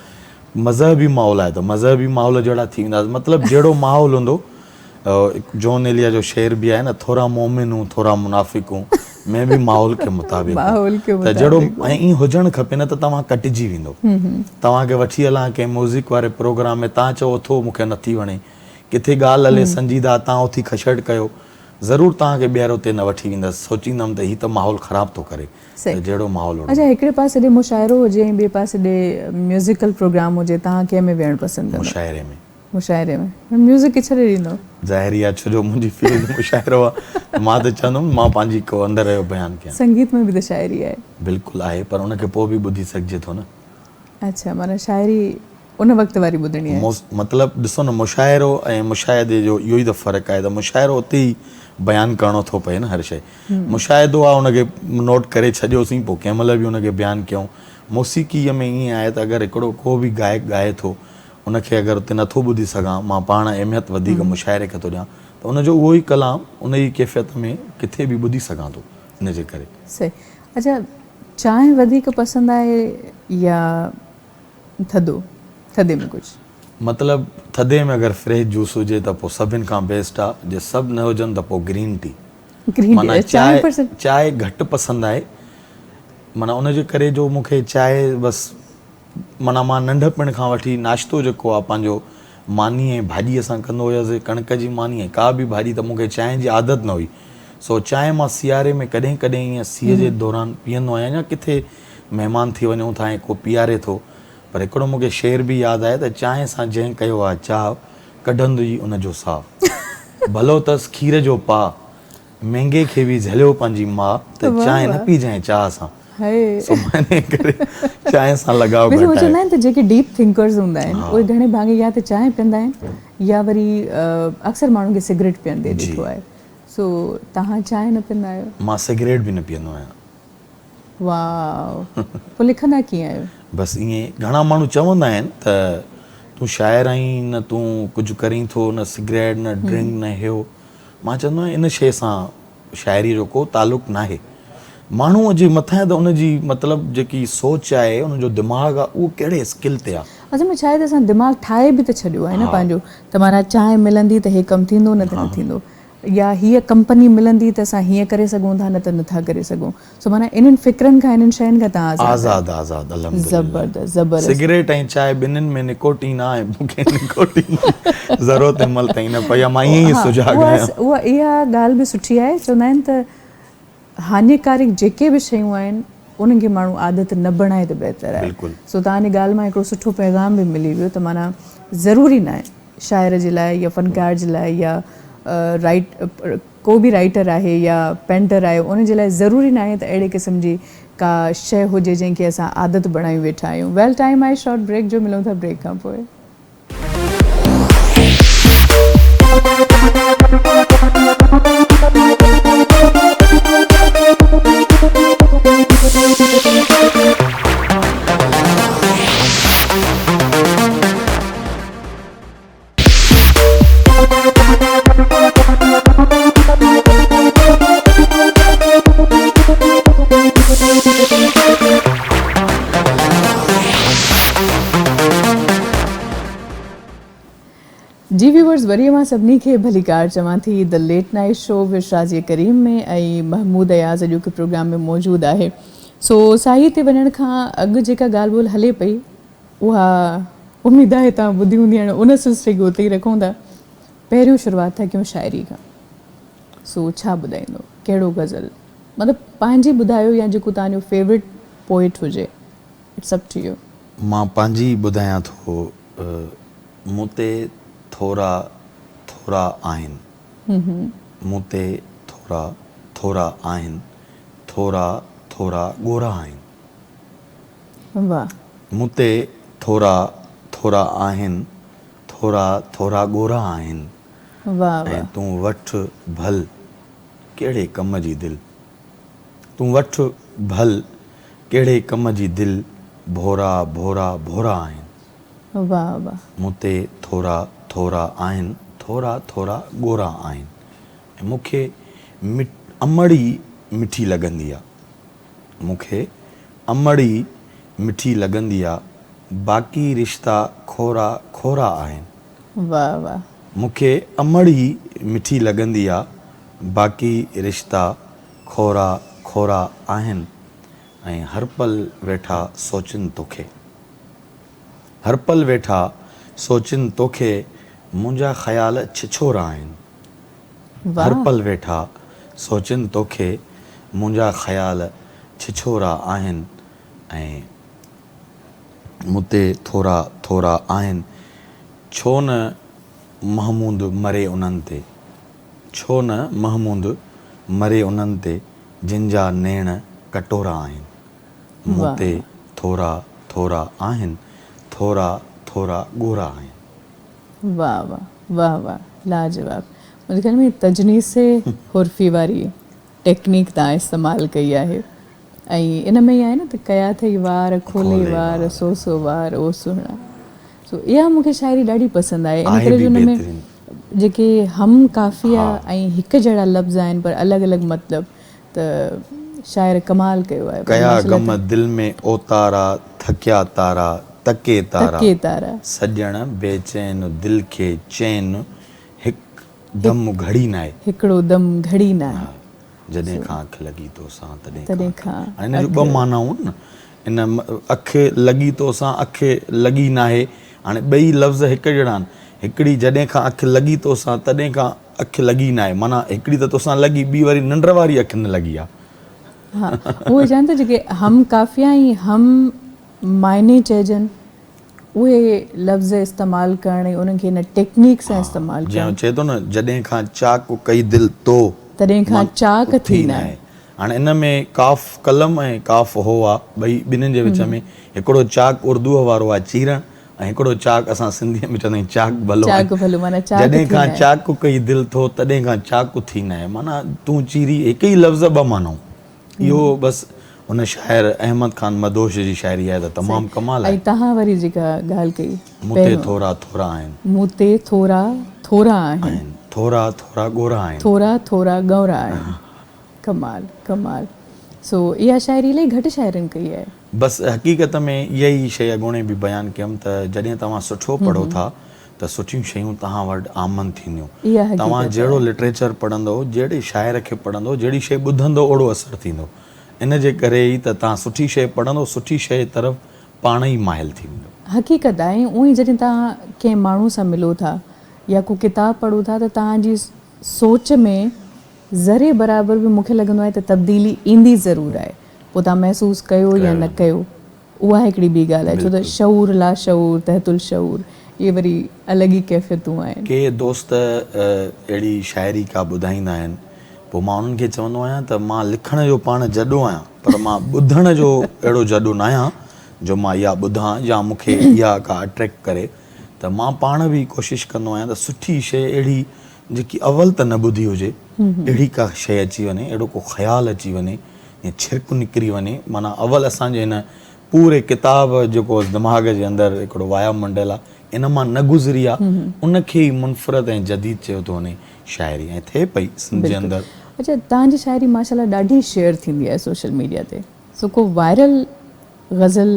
مذهبي ماحول آهي ته مذهبي ماحول جهڙا ٿي وينداسين. مطلب جهڙو ماحول هوندو. جون ايليا جو شعر به آهي نه ٿورا مومن هون ٿورا منافق هون مين به ماحول ڪي مطابق هون ته جهڙو ۽ ائين هجڻ کپي نه ته توهان ڪٽجي ويندو. توهان کي وٺي هلان ڪنهن ميوزڪ واري پروگرام ۾ توهان چئو اٿو مون کي نٿي وڻي. ڪٿي ڳالهه هلي سنجيده توهان اٿي کشڙ ڪيو. ضرور توهان کي ٻيهر اتي نه وٺي ويندس، سوچيندم ته هي ته ماحول خراب ٿو ڪري ته جهڙو ماحول اوڙو. اڇا هڪڙي پاسي ڏي مشاعرو هجي ۽ ٻئي پاسي ڏي ميوزيڪل پروگرام هجي توهان ڪنهن ۾ ويهڻ پسند ڪندو؟ مشاعري ۾. مشاعري ۾ ميوزڪ کي ڇڏي ڏيندو؟ ظاهري آهي ڇو جو منهنجي فيلڊ مشاعرو آهي ته مان ته چوندم مان پنهنجي ڪو اندر جو بيان ڪيان. سنگيت ۾ به ته شاعري آهي. بلڪل آهي پر ان کي پوء به ٻڌي سگهجي ٿو نه. اڇا معنيٰ شاعري ان وقت واري ٻڌڻي آهي. مطلب ڏسو نه مشاعرو ۽ مشاهدي جو اهو ئي ته فرق آهي ته مشاعرو اتي ئي بيان ڪرڻو ٿو پئي نه هر شيء. مشاهدو آهي ان کي نوٽ ڪري ڇڏيوسين پوء ڪنهن مهل به ان کي بيان ڪيون. موسيقيء ۾ ائين آهي ته اگر هڪڙو ڪو به گائڪ ڳائي ٿو ان کي اگر اتي نٿو ٻڌي سگهان مان پاڻ اهميت وڌيڪ مشاعري کي ٿو ڏيان ته ان جو اهو ئي ڪلام ان ئي ڪيفيت ۾ ڪٿي به ٻڌي سگهان ٿو ان جي ڪري. صحيح. اڇا چانهه وڌيڪ پسند آهي يا ٿڌو ٿڌي ۾ ڪجهه. مطلب ٿڌي ۾ اگر فريش جوس هجي ته پوء سڀن کان بيسٽ آ جي سڀ نه هجن ته پوء گرين ٽي معنيٰ چانهه چانهه گهٽ پسند آهي معنيٰ ان جي ڪري جو مون کي چانهه بس معنيٰ مان ننڍپڻ کان وٺي ناشتو جيڪو آ پنهنجو ماني ۽ ڀاڄيء سان ڪندو هيس، ڪڻڪ جي ماني ۽ ڪا به ڀاڄي ته مون کي چانهه جي عادت نه هئي. سو چانهه مان سياري ۾ ڪڏهن ڪڏهن ائين سيء جي دوران پيئندو آهيان يا ڪٿي مهمان ٿي وڃون ٿا ۽ ڪو پيئاري ٿو. پر هڪڙو مون کي شعر به ياد آهي ته چانهه سان جنهن ڪيو آ چاهه، ڪڍندو ئي ان جو ساهه. ڀلو تس کير جو پاء. مينگهي کي به جهليو پنهنجي ماء ته چانهه نه پيجانء چاهه سان. سو معني ڪري چانهه سان لڳاء گهٽ آهي. چوندا آهن ته جيڪي ڊيپ ٿنڪرز هوندا آهن اهي گهڻي ڀاڱي يا ته چانهه پيئندا آهن يا وري اڪثر ماڻهن کي سگريٽ پيئندي ڏٺو آهي. سو توهان چانهه نه پيئندا آهيو؟ مان سگريٽ به نه پيئندو آهيان. واء پوء لکندا ڪيئن آهيو؟ بس ائين گهڻا ماڻهو چوندا آهن ته تون شاعر آهين نه تون ڪجهه ڪرين ٿو نه سگريٽ نه ڊرنڪ نه هيو. مان چوندو آهيان ان شيء سان شاعريء جو ڪو تعلق ناهي. ماڻهوء جي مٿان ته ان جي مطلب جيڪي سوچ آهي، ان جو دماغ آهي، اهو ڪهڙي اسڪل تي آهي. اصل ۾ ڇا آهي ته اسان دماغ ٺاهي به ته ڇڏيو آهي نه پنهنجو ته معنيٰ چانهه ملندي ته هي ڪم ٿيندو نه ته نه ٿيندو يا هيء ڪمپني ملندي ته اسان هيئن ڪري سگهون ٿا نه ته نه ٿا ڪري سگهون. سو معنيٰ انهن فڪرن کان انهن شين کان توهان آزاد آهيو. آزاد آزاد الحمدلله. زبردست زبردست. سگريٽ ۽ چانهه ٻنهين ۾ نڪوٽين آ ۽ مون کي نڪوٽين جي ضرورت هن مهل تائين نه پئي آ مان ائين ئي سجاڳ آهيان. اها اها ڳالهه به سٺي آهي چوندا آهن ته هاڃيڪارڪ جيڪي به شيون آهن انهن کي ماڻهو عادت نه بڻائي ته بهتر آهي. بلڪل. سو توهان جي ڳالهه مان هڪڙو سٺو پيغام به ملي ويو ته معنيٰ ضروري ناهي شاعر جي لاء يا فنڪار جي لاء يا رائيٽ ڪو به رائيٽر آهي يا پينٽر آهي ان جي لاء ضروري ناهي ته اهڙي قسم جي ڪا شيء هجي جنهن کي اسان عادت بڻايون ويٺا آهيون. ويل ٽائيم آهي شارٽ بريڪ جو ملون ٿا بريڪ کان پوء. جي ويورز وري اوهان سڀني کي ڀليڪار چوان ٿي the late night show with Shazia Karim ۾ ۽ Mahmood Ayaz اڄوڪي پروگرام ۾ موجود آهي سو ساهي تي وڃڻ کان اڳ جيڪا ڳالهه ٻولهه هلي پئي اها اميد آهي توهان ٻڌي هوندي هاڻي ان سلسلي کي اتي ئي رکون ٿا پهريون شروعات ٿا ڪيون شاعري کان سو ڇا ٻڌائيندو ڪهڙو غزل مطلب پنهنجي ٻڌايو يا جيڪو توهان جو فيورٽ پوئٽ هجي it's up to you. مان پنهنجي ٻڌايان ٿو مون تي ٿورا ٿورا آهن. مون تي ٿورا ٿورا آهن ٿورا ٿورا ڳورا آهن. واھ. مون تي ٿورا ٿورا آهن ٿورا ٿورا ڳورا آهن. واھ ۽ واھ. تون وٺ ڀل ڪهڙي ڪم جي دل. تون وٺ ڀل ڪهڙي ڪم جي دل ڀورا ڀورا ڀورا آهن. واھ واھ. مون تي ٿورا ٿورا آهن ٿورا ٿورا ڳورا آهن ۽ مون کي امڙ ئي مٺي لڳندي آ مون کي امڙ ئي مٺي لڳندي آ باقي رشتا کورا کورا آهن. واھ واھ. مون کي امڙ ئي مٺي لڳندي آ باقي رشتا کورا کورا آهن ۽ هر پل ويٺا سوچن توکي. هر پل ويٺا سوچن توکي منهنجا خيال ڇڇورا آهن. هر پل ويٺا سوچن توکي منهنجا خيال ڇڇورا آهن ۽ مون تي ٿورا ٿورا آهن ڇو نه محمود مري انهن تي ڇو نه محمود مري انهن تي جن جا نيڻ ڪٽورا آهن. مون تي ٿورا ٿورا آهن ٿورا ٿورا ڳورا آهن. واه واه واه واه لاجواب منهنجي خيال ۾ تجنيس حرفي واري ٽيڪنيڪ توهان استعمال ڪئي آهي ۽ ان ۾ ئي آهي نه ته ڪيا اٿئي وار کولي وار سو سو وار او سهڻا سو اها مون کي شاعري ڏاڍي پسند آهي ان ڪري جو ان ۾ جيڪي هم قافيه ۽ هڪ جهڙا لفظ آهن پر الڳ الڳ مطلب ته شاعر ڪمال ڪيو آهي. ڪيا غم دل ۾ اوتارا ٿڪيا تارا تڪي تارا سڄڻ بيچين دل کي چين هڪ دم گهڙي ناهي. هڪڙو دم گهڙي ناهي. جڏهن کان اک لڳي توسان تڏهن کان اک. هن جون ٻه معنائون آهن نه ان اک لڳي توسان اک لڳي ناهي هاڻي ٻئي لفظ هڪ جهڙا آهن هڪڙي جڏهن کان اک لڳي توسان تڏهن کان اک لڳي ناهي معنيٰ هڪڙي ته توسان لڳي ٻي وري ننڊ واري اک نه لڳي آ. ها اهي چون ٿا جيڪي هم قافيه ۽ هم معني چئجن اهي لفظ استعمال ڪرڻ ۽ انهن کي ان ٽيڪنيڪ سان استعمال ڪرڻ. جيئن چئي ٿو نه جڏهن کان چاڪ ڪئي دل تو تڏهن کان چاڪ ٿي ناهي. هاڻي ان ۾ قاف قلم ۽ قاف هو آ ٻئي ٻنهين جي وچ ۾ هڪڙو چاڪ اردوء وارو آ چيرڻ ۽ هڪڙو چاڪ اسان سنڌيء ۾ چوندا آهيون چاڪ ڀلو آهي. چاڪ ڀلو معنيٰ چاڪ جڏهن ٿي کان ناهي. چاڪ ڪئي دل ٿو تڏهن کان چاڪ ٿي ناهي معنيٰ تون چيري هڪ ئي لفظ ٻه معنائون اهو بس ان شاعر احمد خان مدهوش جي شاعري آهي ته تمام ڪمال آهي. ۽ تهان وري جيڪا ڳالهه ڪئي مون تي ٿورا ٿورا آهن. مون تي ٿورا ٿورا آهن. ٿورا ٿورا ڳورا آهن. ٿورا ٿورا ڳورا آهن. ڪمال ڪمال سو اها شاعري الائي گهٽ شاعرن ڪئي آهي. بس حقيقت ۾ اها ئي شيء اڳوڻي به بيان ڪيم ته جڏهن توهان سٺو پڙهو ٿا ته سٺيون شيون توهان وٽ آمد ٿينديون. توهان جهڙو لٽريچر پڙهندؤ، جهڙي شاعر کي پڙهندؤ، جهڙي شيء ٻڌندؤ اوهڙو اثر ٿيندو. ان جي ڪري ئي ته توهان سٺي شيء پڙهندؤ، سٺي شيء طرف پاڻ ئي مائل ٿي ويندؤ. حقيقت آهي ۽ اونئن ئي جڏهن توهان ڪنهن ماڻهو سان ملو ٿا يا ڪو ڪتاب پڙهو ٿا ته توهان جي سوچ ۾ ذري برابر به مون کي لڳندو آهي ته تبديلي ايندي ضرور آهي. پوء توهان محسوس ڪيو يا نه ڪيو اها هڪڙي ٻي ڳالهه آهي ڇو ته شعور لاشعور تحت الشعور اهي وري الڳ ئي ڪيفيتون آهن. ڪي دوست اهڙي شاعري ڪا ٻڌائيندا آهن پوء مان انهن کي چوندو آهيان ته مان لکڻ جو پاڻ جڏو آهيان پر مان ٻڌڻ جو اهڙو جڏو ناهيان جو مان اها ٻڌان يا مون کي اها ڪا اٽريڪٽ ڪري ته مان پاڻ به ڪوشش ڪندو آهيان ته سٺي شيء اهڙي جيڪي اول ته نه ٻڌي هجي اهڙي ڪا شيء اچي وڃي اهڙو ڪو خيال اچي وڃي يا ڇرڪ نڪري وڃي معنيٰ اول اسان جي هن پوري ڪتاب جيڪو دماغ جي اندر هڪڙو وايا منڊل آ ان مان نه گذري آ ان کي ئي منفرد ۽ جديد چيو ٿو وڃي شاعري ۽ ٿئي پئي سنڌ جي اندر. اڇا توهان جي شاعري ماشاءالله ڏاڍي شيئر ٿيندي آهي سوشل ميڊيا تي سو ڪو وائرل غزل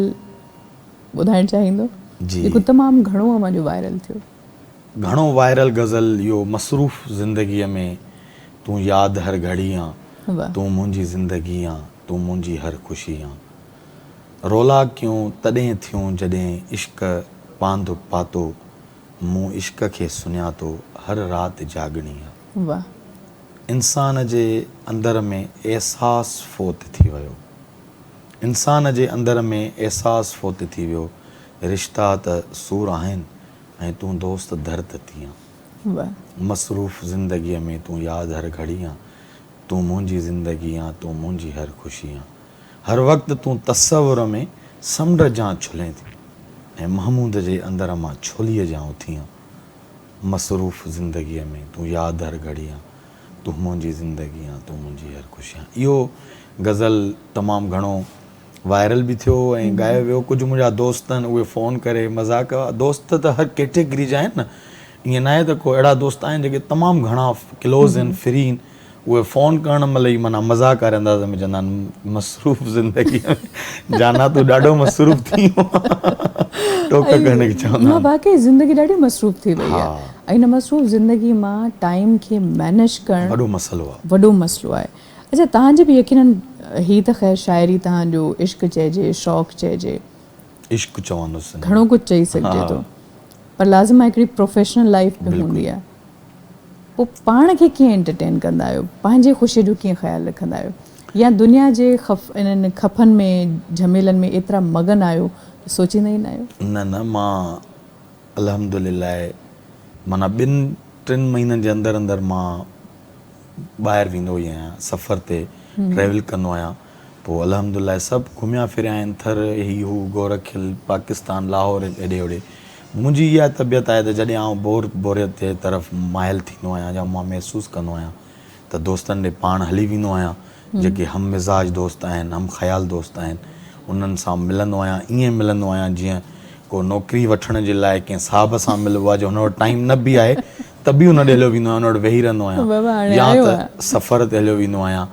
ٻڌائڻ چاهيندو جي. جيڪو تمام گهڻو اوهان جو وائرل ٿيو. گهڻو وائرل غزل اهو مصروف زندگيء ۾ تون ياد هر گهڙي آن، تون منهنجي زندگي آن، تون منهنجي هر خوشي آن. رولاڪيون تڏهن ٿيون جڏهن عشق پانڌ پاتو، مون عشق کي سڃاتو هر رات جاڳڻي آ. انسان جي اندر ۾ احساس فوت ٿي ويو. انسان جي اندر ۾ احساس فوت ٿي ويو، رشتا ته سور آهن ۽ تون دوست درد تيان. مصروف زندگيء ۾ تون ياد هر گهڙي آن، تون منهنجي زندگي آن، تون منهنجي هر خوشي آن. هر وقت تون تصور ۾ سمنڊ جان ڇلين ٿي ۽ محمود جي اندر مان ڇوليء جان اٿي آن. مصروف زندگيء ۾ تون ياد هر گهڙي آن، تون منهنجي زندگي آن، تون منهنجي هر خوشي آن. اهو غزل تمام گهڻو وائرل به ٿيو ۽ ڳايو ويو. ڪجهه منهنجا دوست آهن اهي فون ڪري مذاق دوست ته هر ڪيٽيگري جا آهن نه ائين ناهي ته ڪو اهڙا دوست آهن جيڪي تمام گهڻا ڪلوز آهن فري آهن اهي فون ڪرڻ مهل ئي معنيٰ مذاق واري انداز ۾ چوندا آهن مصروف زندگي ۾ جانا تون ڏاڍو مصروف ٿي ويو آهين ٽوڪ ڪرڻ کي چوندا آهن. ها واقعي زندگي ڏاڍي مصروف ٿي وئي آهي ۽ ان مصروف زندگي مان ٽائيم کي مينيج ڪرڻ وڏو مسئلو آهي. وڏو مسئلو آهي. اڇا توهان جي به يقينن هي ته خير شاعري توهان جو عشق چئجي شوق چئجي. عشق چوندس. گهڻو ڪجهه چئي سگهجي ٿو پر لازم آهي هڪڙي پروفيشنل لائيف به هوندي آهي. پوء پاڻ کي ڪيئن انٽرٽين ڪندا آهيو؟ پنهنجي خوشي جو ڪيئن خيال رکندا آهيو؟ يا دنيا جي خف انهن خفن ۾ جهميلن ۾ ايترا مگن آهيو جو سوچيندا ئي نه آهيو؟ نه نه مان الحمدلله معنيٰ ٻن ٽن مهينن جي اندر اندر مان ٻاهر ويندو ئي آهيان سفر تي ٽريول ڪندو آهيان پوء الحمدلله سڀ گهميا ڦريا آهن ٿر هي هو گورک هل پاڪستان لاهور هيڏي هوڏي منهنجي اها طبيعت آهي ته جڏهن آئون بور بوريت جي طرف مائل ٿيندو آهيان يا مان محسوس ڪندو آهيان ته دوستن ڏي پاڻ هلي ويندو آهيان جيڪي هم مزاج دوست آهن هم خيال دوست آهن انهن سان ملندو آهيان ائين ملندو آهيان جيئن ڪو نوڪري وٺڻ جي لاء ڪنهن صاحب سان ملبو آهي جو هن وٽ ٽائيم نه به آهي ته به ان ڏي هليو ويندو آهيان ان وٽ ويهي رهندو آهيان يا ته سفر تي هليو ويندو آهيان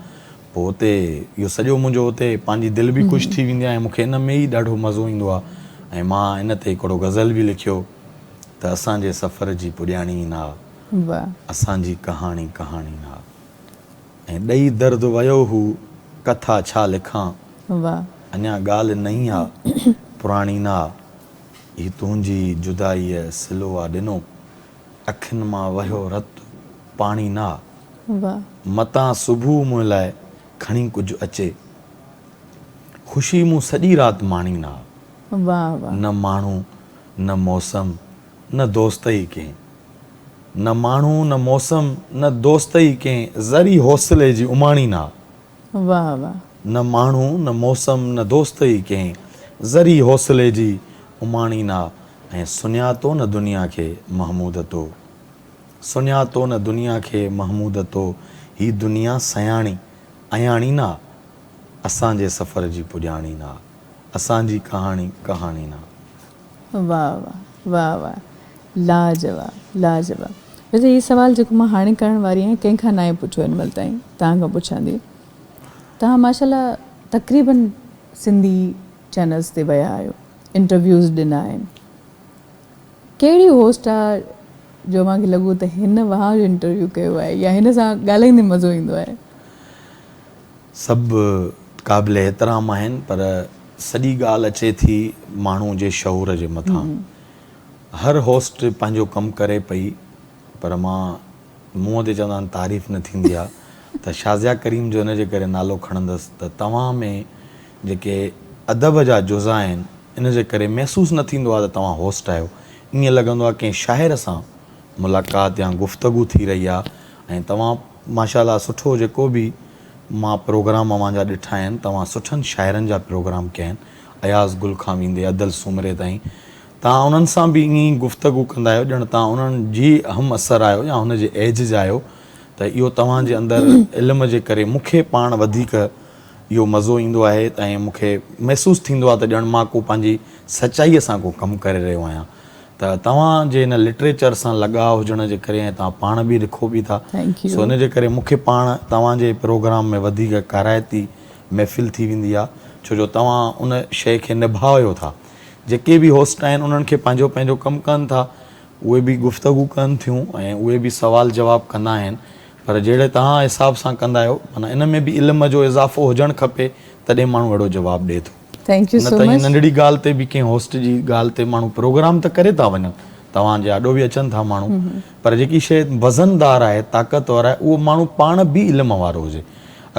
پوء اتي اهو سڄو منهنجو اتي پنهنجي دل به خوش ٿي ويندي آهي ۽ مون کي ان ۾ ئي ڏاڍو مزو ايندو آهي ۽ مان ان تي هڪڙو غزل به لکيو ته اسان جي سفر جي پڄاڻي نه آ اسان جي ڪهاڻي ڪهاڻي نه آ ۽ ڏئي درد ويو هو ڪٿا ڇا لکان اڃا ڳالهه نئين آ پراڻي نه آ هي تنهنجي جدائيء صلو آ ڏنو اکين مان وهيو رت پاڻي نه آ. متان صبح منهن لاء کڻي ڪجهه اچي. خوشي مون سڄي رات ماڻي نه آ. نه ماڻهو نه موسم نه دوست ئي ڪنهن. نه ماڻهو نه موسم نه دوست ئي ڪنهن ذري حوصلي جي اماڻي نه آ. نه ماڻهو نه موسم نه دوست ئي ڪنهن ذري حوصلي جي اماڻي نه آ. ۽ سڃاتو نه دنيا کي محمود تو. سڃاتو نه دنيا کي محمود تو هي دنيا سياڻي اياڻي نه آ اسان جي سفر جي پڄاڻي نه آ اسان جي ڪهاڻي ڪهاڻي نه آ. واه واه واه واه لاجواب لاجواب ويسي هي سوال جيڪو مان هاڻي ڪرڻ واري آهيان ڪنهن کان ناهي پڇيو هن مهل تائين توهان کان پڇان ٿي توهان ماشاءالله تقريبن سنڌي چينلز تي ويا آهيو انٽرويوز ڏنا آهن ڪهڙي هوسٽ آ جو اوهان کي لڳو ته هن وهان جو انٽرويو ڪيو آهي يا هن سان ڳالهائيندي مزو ايندو آهي؟ سڀ قابل احترام آهن پر سڄي ڳالهه اچي ٿي ماڻهو جي شعور جي مٿان. هر هوسٽ پنهنجو ڪم ڪري پئي پر مان منهن تي چوندا آهن تعريف نه ٿيندي آ ته شازيا ڪريم جو ان جي ڪري نالو کڻندس ته توهان ۾ جيڪي ادب جا جزا آهن ان جي ڪري محسوس نه ٿيندو آهي ته توهان هوسٽ آهيو ائين لڳندو آهي ڪنهن شاعر سان ملاقات يا گفتگو ٿي رهي آهي ۽ توهان ماشاء الله سٺو جيڪو به مان پروگرام اوهان جا ڏٺا آهن توهان سٺن شاعرن جا پروگرام ڪيا آهن اياز گل کان ويندي ادل سومري تائين توهان انهن سان به ائين ئي گفتگو ڪندا آهيو ڄڻ توهان انهن جي هم عصر آهيو يا هن جي ايج جا آهيو ته اهو توهان جي اندر علم جي ڪري مون کي پاڻ وڌيڪ اهو مزو ايندو آهي ۽ مون کي محسوس ٿيندو آهي ته ڄڻ مان ڪو پنهنجي سچائيء سان ڪو ڪم ڪري رهيو آهيان ته توهان جي ان لٽريچر سان لڳاء هجڻ جي ڪري ۽ توهان پاڻ به لکو به ٿا سو ان جي ڪري مون کي پاڻ توهان جي پروگرام ۾ وڌيڪ ڪارائتي محفل ٿي ويندي آهي ڇو جو توهان ان شيء کي نڀايو ٿا جيڪي به هوسٽ آهن انهن کي پنهنجو پنهنجو ڪم ڪن ٿا. اهي به گفتگو ڪن ٿيون ۽ اهي به سوال جواب ڪندا آهن پر جهڙي توهان حساب سان ڪندا آهيو معنيٰ ان ۾ به علم جو اضافو هجڻ کپي تڏهن ماڻهو اهڙو جواب ڏئي ٿو. Thank you نه سو ته ائين مچ. ننڍڙي ڳالهه تي به ڪنهن هوسٽ جي ڳالهه تي ماڻهو پروگرام ته ڪري ٿا وڃن توهان جي آڏو به اچن ٿا ماڻهو پر جيڪي شيء وزندار آهي طاقتور آهي اهو ماڻهو پاڻ به علم وارو هجي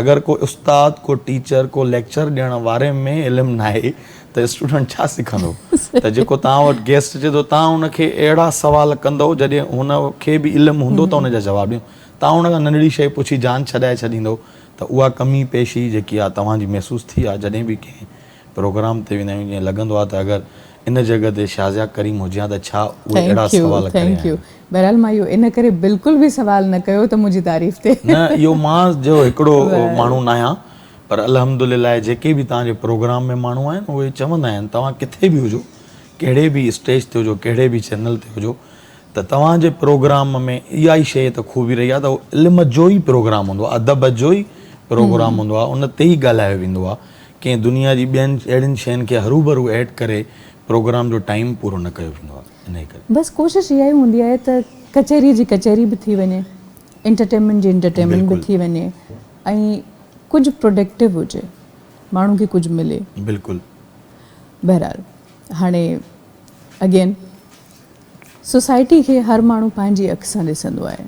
اگر ڪو استاد ڪو ٽيچر ڪو ليڪچر ڏيڻ واري ۾ علم ناهي ته اسٽوڊنٽ ڇا سکندو ته جيڪو توهان وٽ گيسٽ اچي ٿو توهان ان کي اهڙا سوال ڪندو جڏهن هن کي به علم هوندو ته ان جا جواب ڏيندو توهان ان کان ننڍڙي شيء پڇي جان ڇڏائي ڇڏيندو ته اها ڪمي پيشي جيڪي آ توهان جي محسوس ٿي آ جڏهن به ڪنهن پروگرام تي ويندا آهيون جيئن لڳندو آ ته اگر ان جڳهه تي شازيا ڪريم هجي ها ته ڇا اهي اهڙا thank you سوال ڪري thank you ها. بهرحال مان اهو ان ڪري بلڪل به سوال نه ڪيو ته منهنجي تعريف ٿئي. نه اهو مان جو هڪڙو ماڻهو ناهيان پر الحمدلله جيڪي به توهان جي پروگرام ۾ ماڻهو آهن اهي چوندا آهن توهان ڪٿي به هجو ڪهڙي به اسٽيج تي هجو ڪهڙي به چينل تي هجو ته توهان جي پروگرام ۾ اها ئي شيء ته خوبي رهي آهي ته اهو علم جو ئي پروگرام هوندو آهي ادب جو ئي پروگرام هوندو آهي ان تي ئي ڳالهايو ويندو آهي ڪنهن دنيا جي ٻين اهڙين شين کي هروڀرو ايڊ ڪري پروگرام جو ٽائيم پورو نه ڪيو ويندو آهي انهي ڪري. بس ڪوشش اها ئي هوندي آهي ته ڪچهري جي ڪچهري به ٿي وڃي انٽرٽينمينٽ جي انٽرٽينمينٽ به ٿي وڃي ۽ ڪجهه پروڊڪٽو هجي ماڻهو کي ڪجهه ملي. بلڪل. بهرحال هاڻي اگين سوسائٽي کي هر ماڻهو پنهنجي اک سان ڏسندو آهي.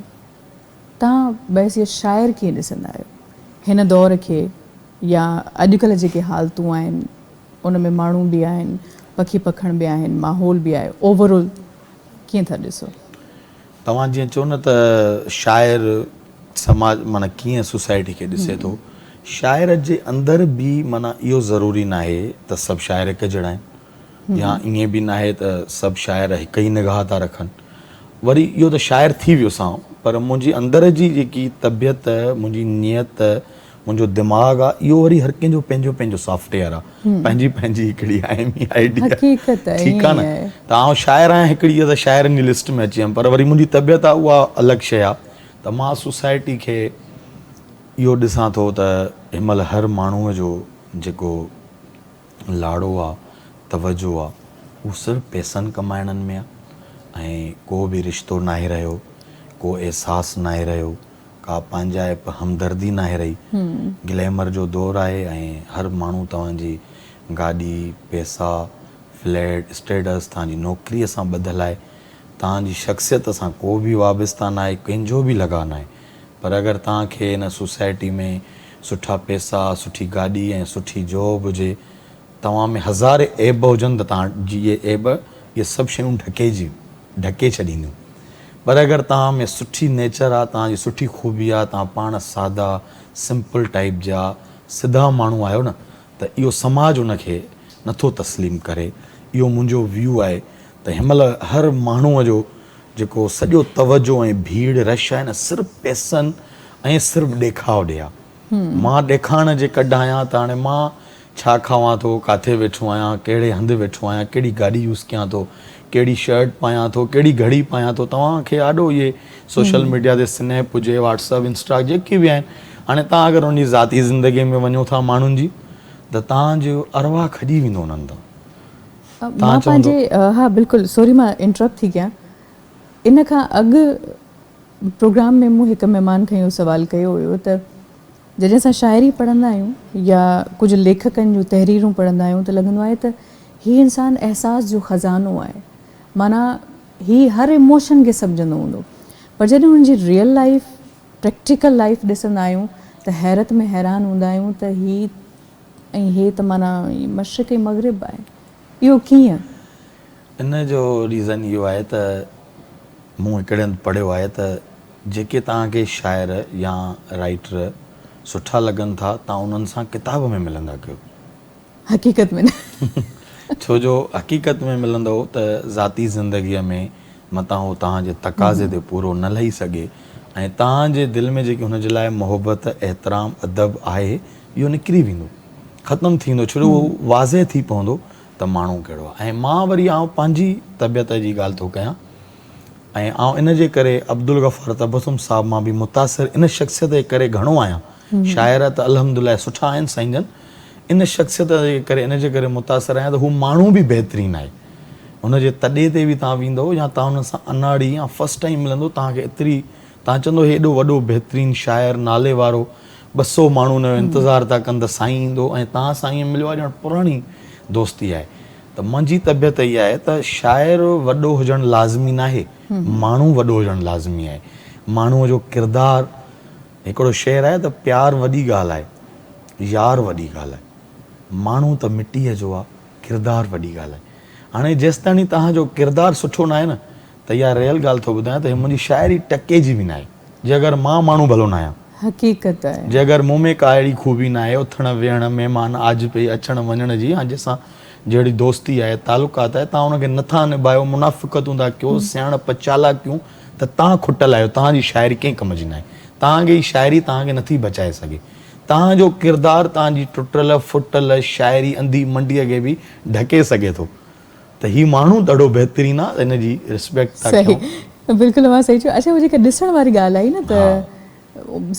توهان بحيثيت شاعر ڪيئن ڏسندا آهيو هن دور کي يا اڄڪلهه جيڪي حالتون آهن ان ۾ ماڻهو به آهن پکي پکڻ به آهن ماحول به آهي اوور آل ڪيئن ٿا ڏسو؟ توهان جيئن چئو نه ته شاعر سماج معنيٰ ڪيئن سوسائٽي کي ڏسي ٿو شاعر جي اندر به معنيٰ اهو ضروري ناهي ته سڀ شاعر هڪ جهڙا آهن يا ائين به ناهي ته سڀ شاعر هڪ ئي نگاهه ٿا رکن. وري اهو ته شاعر ٿي ويس آئون پر منهنجي اندر جي جيڪي طبيعت، منهنجي نيت، منهنجو دماغ آ اهو وري هر ڪنهن جو پنهنجو پنهنجو سافٽ ويئر آ، پنهنجي پنهنجي هڪڙي I M E I D آ. ٺيڪ آ نه ته آئون شاعر آهيان هڪڙي اها ته شاعرن جي لسٽ ۾ اچي ويم پر وري منهنجي طبيعت آ اها الڳ شيء آ ته مان سوسائٽي کي اهو ڏسان ٿو ته هن مهل هر ماڻهوء جو جيڪو لاڙو آ، توجه آ، اهو صرف پئسن ڪمائڻن ۾ آ ۽ ڪو به رشتو ناهي رهيو، ڪو احساس ناهي رهيو، ڪا پنهنجائپ، همدردي ناهي رهي. گليمر جو دور آهي ۽ هر ماڻهو توهان جي گاڏي، پئسا، فليٽ، اسٽيٽس، توهان جي نوڪريء سان ٻڌل آهي. توهان جي شخصيت سان ڪو به وابسته ناهي، ڪنهن جو به لڳاء ناهي. پر اگر توهان کي هن سوسائٽي ۾ سٺا پئسا، سٺي گاڏي ۽ سٺي جاب هجي، توهان ۾ هزارين عيب هجن ته توهان جي اهي عيب اهي سڀ شيون ڍڪيجي ڍڪي ڇڏينديون. پر اگر توهان ۾ سٺي نيچر آ، توهان جي سٺي خوبي آ، توهان پاڻ سادا، سمپل ٽائيپ جا، سڌا ماڻهو آهيو نه ته اهو سماج ان کي نٿو تسليم ڪري. اهو منهنجو ويو آهي ته هن مهل هر ماڻهوء جو جيڪو سڄو توجه ۽ ڀيڙ رش آهي نه صرف پئسن ۽ صرف ڏيکاء ڏي آ. مان ڏيکارڻ جي ڪڍ آهيان ته هاڻي مان ڇا کاوان ٿو، ڪاٿي ويٺو آهيان، ڪهڙي هنڌ ويٺو آهيان، ڪهڙي گاڏي يوز ڪيان ٿو، ڪهڙي شرٽ پايان ٿو، ڪهڙي گهڙي پايان ٿو، توهان کي آڏو اهي سوشل ميڊيا تي سنيپ هجي، واٽس اپ، انسٽا جيڪي به آهن، هاڻي توهان اگر انهن جي ذاتي زندگي ۾ وڃو ٿا ماڻهن جي ته توهان جو ارواح کڄي ويندو انهن تان. مان پنهنجي ها بلڪل سوري مان انٽرپٽ ٿي ڪيان ان کان اڳ پروگرام ۾ مون هڪ مهمان کان اهو سوال ڪيو هيو ته جڏهن اسان شاعري پڙهندا آهيون يا ڪجهه ليکڪن جون تحريرون پڙهندا آهيون ته لڳندو آهي ته هي انسان احساس جو خزانو آهي معنيٰ هي هر ايموشن کي سمجهندو هوندو پر جڏهن هن جي ريئل لائيف پريڪٽيڪل لائيف ڏسندا آهيون ته حيرت ۾ حيران هوندا آهيون ته هي ۽ هي ته معنيٰ مشرق ۽ مغرب آهي. اهو ڪيئن؟ ان جو ريزن اهو آهي ته مون هڪڙي هنڌ پڙهيو آهي ته جيڪي توهان کي شاعر يا رائيٽر سٺا لڳن ٿا توهان انهن سان ڪتاب ۾ ملندا ڪيو. حقيقت ۾ نه. ڇو جو حقيقت ۾ ملندؤ ته ذاتي زندگيء ۾ متان هو توهان جي تقاضي تي پورو نه لهي سگهي ۽ توهان جي دل ۾ جيڪي هن جي لاء محبت، احترام، ادب آهي اهو نڪري ويندو، ختم ٿي ويندو، ڇو جو اهو واضح ٿي پوندو ته ماڻهو ڪهڙو آهي ۽ مان وري آئون پنهنجي طبيعت جي ڳالهه ٿو ڪيان ۽ آئون ان جي ڪري عبدالغفار تبسم صاحب مان به متاثر ان شخصيت جي ڪري گهڻو آهيان، شاعر ته الحمدلله سٺا آهن سائين جن، ان شخصيت جي ڪري ان جي ڪري متاثر آهيان ته هو ماڻهو به بهترين آهي. هن جي تڏي تي به توهان ويندؤ يا توهان هن سان اناڙي يا فرسٽ ٽائيم ملندو توهان کي ايتري توهان چوندو هي ايڏو وڏو بهترين شاعر نالي وارو 200 ماڻهو هن جو انتظار ٿا ڪن ته سائين ايندو ۽ توهان سان ائين مليو آهي ڄڻ پراڻي دوستي آهي ته منهنجي طبيعت اها آهي ته شاعر وڏو هجڻ لازمي ناهي ماڻهو وڏو هجڻ لازمي آهي ماڻهو جو ڪردار هڪڙو شعر آهي ته پيار وڏي ڳالهه آهي يار وڏي ڳالهه آهي ماڻهو ته مٽيء جو آ ڪردار وڏي ڳالهه آهي. هاڻي جيستاڻي توهان جو ڪردار سٺو ناهي نه ته اها ريئل ڳالهه ٿو ٻڌايان ته هي منهنجي شاعري ٽڪي جي به ناهي جي اگر مان ماڻهو ڀلو ناهيان. حقيقت آهي. جي اگر مون ۾ ڪا اهڙي خوبي ناهي اٿڻ ويهڻ مهمان آجپي اچڻ وڃڻ جي يا جنهن سان جهڙي دوستي آهي تعلقات آهي توهان ان کي نٿا نڀايو منافقتون ٿا ڪيو سياڻپ چالاڪيون ته توهان کٽل آهيو توهان جي شاعري ڪنهن ڪم جي ناهي توهان کي هي شاعري توهان کي نٿي بچائي سگهي. توهان جو ڪردار توهان جي ٽٽل ڦٽل شاعري انڌي منڊيء کي به ڍڪي سگهي ٿو ته هي ماڻهو ڏاڍو بهترين آ هن جي ريسپيڪٽ ٿا ڪيون. صحيح بلڪل اوهان صحيح چيو اڇا هو جيڪا ڏسڻ واري ڳالهه آئي نه ته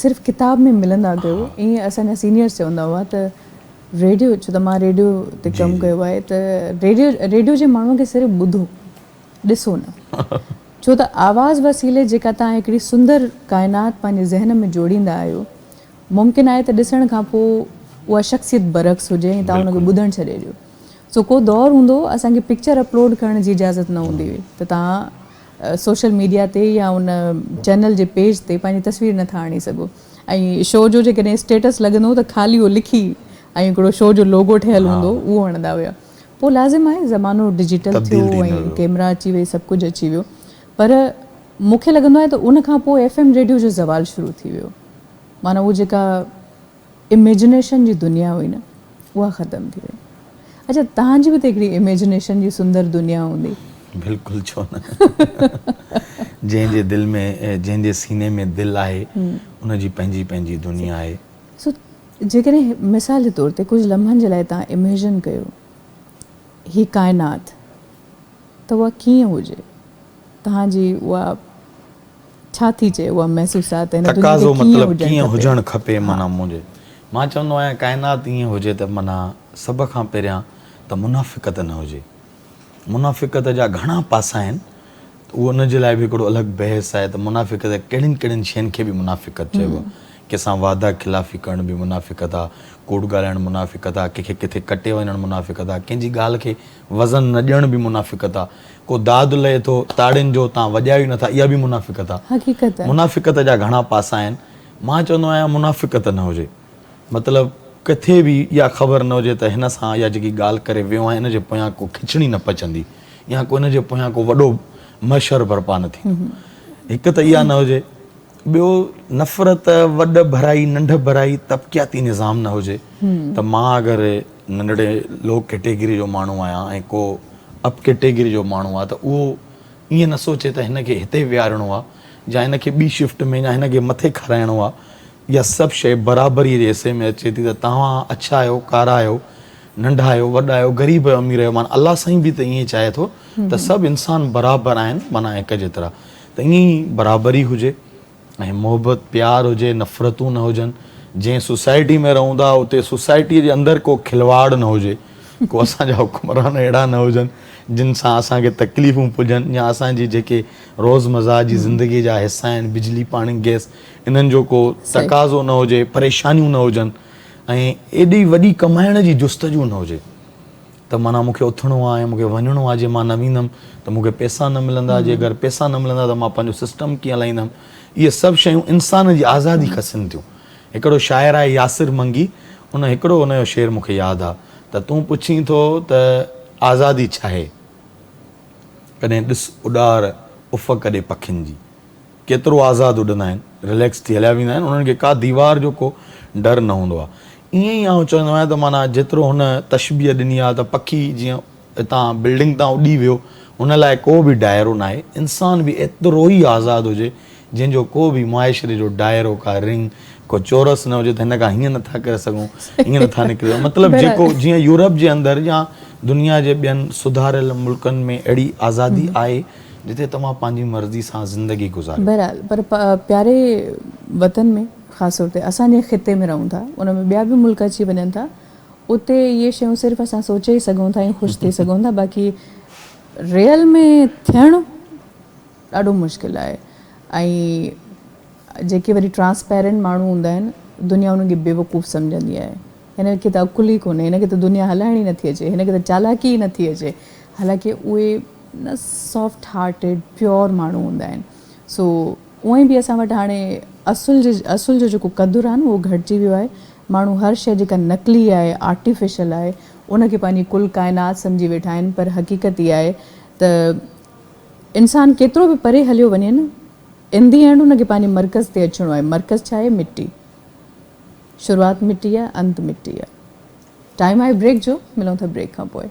صرف ڪتاب ۾ ملندا ڪيو ائين اسان جا سينيئرس چوندا هئا ته ريڊيو ڇو ته مان ريڊيو تي ڪم ڪيو آهي ته ريڊيو ريڊيو جي ماڻهو کي صرف ٻڌو ڏسو نه ڇو ته آواز وسيلي جيڪا توهان هڪڙي سندر ڪائنات پنهنجي ذهن ۾ جوڙيندا آهيو ممڪن آهي ته ڏسڻ کان پوء اها شخصيت برعڪس هجي ۽ توهان ان کي ٻڌڻ ڇڏي ڏيو. سو ڪو دور هوندو هو اسان کي پڪچر اپلوڊ ڪرڻ جي اجازت نه هوندي هئي ته توهان سوشل ميڊيا تي يا ان چينل جي پيج تي پنهنجي تصوير نه ٿا آڻي سگهو ۽ شو جو جيڪڏهن اسٽيٽس لڳندو هو ته خالي اهو لکي ۽ هڪڙو شو جو لوگو ٺهيل هوندو هو اهو هڻندا هيا. پوء لازم آهي زمانو ڊجيٽل ٿيو ۽ ڪيمرا اچي وئي سڀ ڪجهه اچي ويو پر مون کي لڳندو آهي ته ان کان پوء ايف ايم ريڊيو جو زوال شروع ٿي ويو. معنيٰ اهو جيڪا اميجنيشن جي دنيا هئي نه اها ختم ٿي وئي. اڇا توهان جي به ته هڪڙي اميجنيشن جي سندر دنيا هوندي. بلڪل ڇو نه جنهن جي دل ۾ جنهن جي سيني ۾ دل آهي ان جي پنهنجي پنهنجي دنيا آهي. سو جيڪڏهن مثال جي طور تي ڪجهه لمحن جي لاء توهان اميجن ڪيو هي ڪائنات ته اها ڪيئن هجي توهان جي اها ڇا ٿي چئي اها محسوسات هن دنيا کي تقاضو ڪيئن مطلب هجڻ ڪيئن کپي؟ هجڻ کپي معنيٰ منهنجي مان چوندو آهيان ڪائنات ائين هجي ته معنيٰ سڀ کان پهريان ته منافقت نه هجي منافقت جا گهڻا پاسا آهن ته اهو ان جي لاء به هڪڙو الڳ بحث آهي ته منافقت ڪهڙين ڪهڙين شين کي به منافقت چئبو آهي ڪنهن سان وعده خلافي ڪرڻ به منافقت آهي ڪوڙ ڳالهائڻ منافقت آهي ڪنهن کي ڪٿي ڪٽي وڃڻ منافقت آهي ڪنهن جي ڳالهه کي وزن نه ڏيڻ به منافقت آ. ڪو داد لهي ٿو تاڙين جو تان وڄايو ئي نٿا اها به منافقت آ. حقيقت آهي. منافقت جا گهڻا پاسا آهن. مان چوندو آهيان منافقت نه هجي. مطلب ڪٿي به اها خبر نه هجي ته هن سان اها جيڪي ڳالهه ڪري ويو آهيان ان جي پويان ڪو کچڻي نه پچندي يا ڪو ان جي پويان ڪو وڏو محشر برپا نه ٿيندو. هڪ ته اها نه هجي. ٻيو نفرت، وڏ ڀرائي، ننڍ ڀرائي، طبقياتي نظام نه هجي ته مان اگر ننڍڙي لو ڪيٽيگري جو ماڻهو آهيان ۽ ڪو اپ ڪيٽيگري جو ماڻهو آهي ته اهو ائين نه سوچي ته هن کي هتي ويهارڻو آهي يا هن کي ٻي شفٽ ۾ يا هن کي مٿي کارائڻو آهي اها سڀ شيء برابري جي حصي ۾ اچي ٿي ته توهان اڇا آهيو ڪارا آهيو ننڍا آهيو وڏا آهيو غريب آهيو امير آهيو معنيٰ الله سائين به ته ائين چاهي ٿو ته سڀ انسان برابر آهن معنيٰ هڪ جيترا ته ائين ئي برابري هجي ۽ محبت پيار هجي نفرتون نه هجن جنهن سوسائٽي ۾ رهون ٿا اتي سوسائٽي جي اندر ڪو کلواڙ نه هجي ڪو اسان جا حڪمران اهڙا نه هجن جن سان اسان کي تڪليفون پڄن يا اسان جي جيڪي روز مزا جي زندگي جا حصا آهن بجلي پاڻي گئس انهن جو ڪو تقاضو نه هجي پريشانيون نه هجن ۽ ايڏي وڏي ڪمائڻ جي جستجو نه هجي ته معنيٰ مون کي اٿڻو آهي ۽ مون کي وڃڻو آهي جي مان نه ويندم ته مون کي پئسا نه ملندا جي اگر پئسا نه ملندا ته مان پنهنجو سسٽم ڪيئن هلائيندم اهي سڀ شيون انسان جي آزادي کسن ٿيون هڪڙو شاعر آهي ياسر منگي ان هڪڙو ان جو شعر مون کي ياد آهي ته تون پڇين ٿو ته آزادي ڇاهي ڪڏهن ڏس اڏار افق ڏي پکين جي. ڪيترو آزاد اڏندا آهن، رليڪس ٿي هليا ويندا آهن، انهن کي ڪا ديوار جو ڪو ڊر نه هوندو آهي. ائين ئي آئون چوندو آهيان ته معنيٰ جيترو هن تشبيهه ڏني آهي ته پکي جيئن هتان بلڊنگ تان اڏي ويو، هن لاء ڪو به دائرو ناهي، انسان به ايترو ئي آزاد هجي، جنهن جو ڪو به معاشري جو دائرو، ڪا رنگ، ڪو چورس نه هجي ته هن کان هيئن نٿا ڪري سگهون، هيئن نٿا نڪري سگهون. مطلب جيڪو جيئن يورپ جي اندر يا دنيا جي ٻين سڌاريل ملڪن ۾ اهڙي آزادي آهي، جتي توهان پنهنجي مرضي سان زندگي گذاريو. بهرحال پر پياري وطن ۾ خاص طور تي اسان جنهن خطي ۾ رهون ٿا ان ۾ ٻيا به ملڪ اچي وڃن ٿا اتي اهي شيون صرف اسان سوچي ئي سگهون ٿا ۽ خوش ٿي سگهون ٿا باقي ريئل ۾ ٿيڻ ڏاڍو مشڪل آهي ۽ جيڪي وري ٽرانسپيرنٽ ماڻهو هوندا آهن دنيا انهن کي بيوقوف سمجهندي آهي. هن کي ته عقل ئي ڪونهي، هن کي ته دنيا هلائڻ ئي نٿي اچي، هن کي ته چالاڪي ئي نٿي اچي. حالانڪه اهي نه سافٽ هارٽيڊ پيور ماڻهو هوندا آهن. سو اونئن به اسان وٽ هاڻي اصل جي اصل جو جيڪو قدر آهي نه اهو گهٽجي ويو آهي. ماڻهو هر شيء جيڪا نقلي آهي، آرٽيفيشل آهي، ان کي پنهنجي ڪل ڪائنات سمجهي ويٺا آهن پر حقيقت اها آهي ته انسان ڪيترو به پري هليو وڃي نه ان the and ان کي پنهنجي مرڪز تي اچڻو آهي. مرڪز ڇا آهي؟ مٽي. شروعات مٽي آ انت مٽي آ. ٽائيم آهي بريڪ جو ملون ٿا بريڪ کان پوء.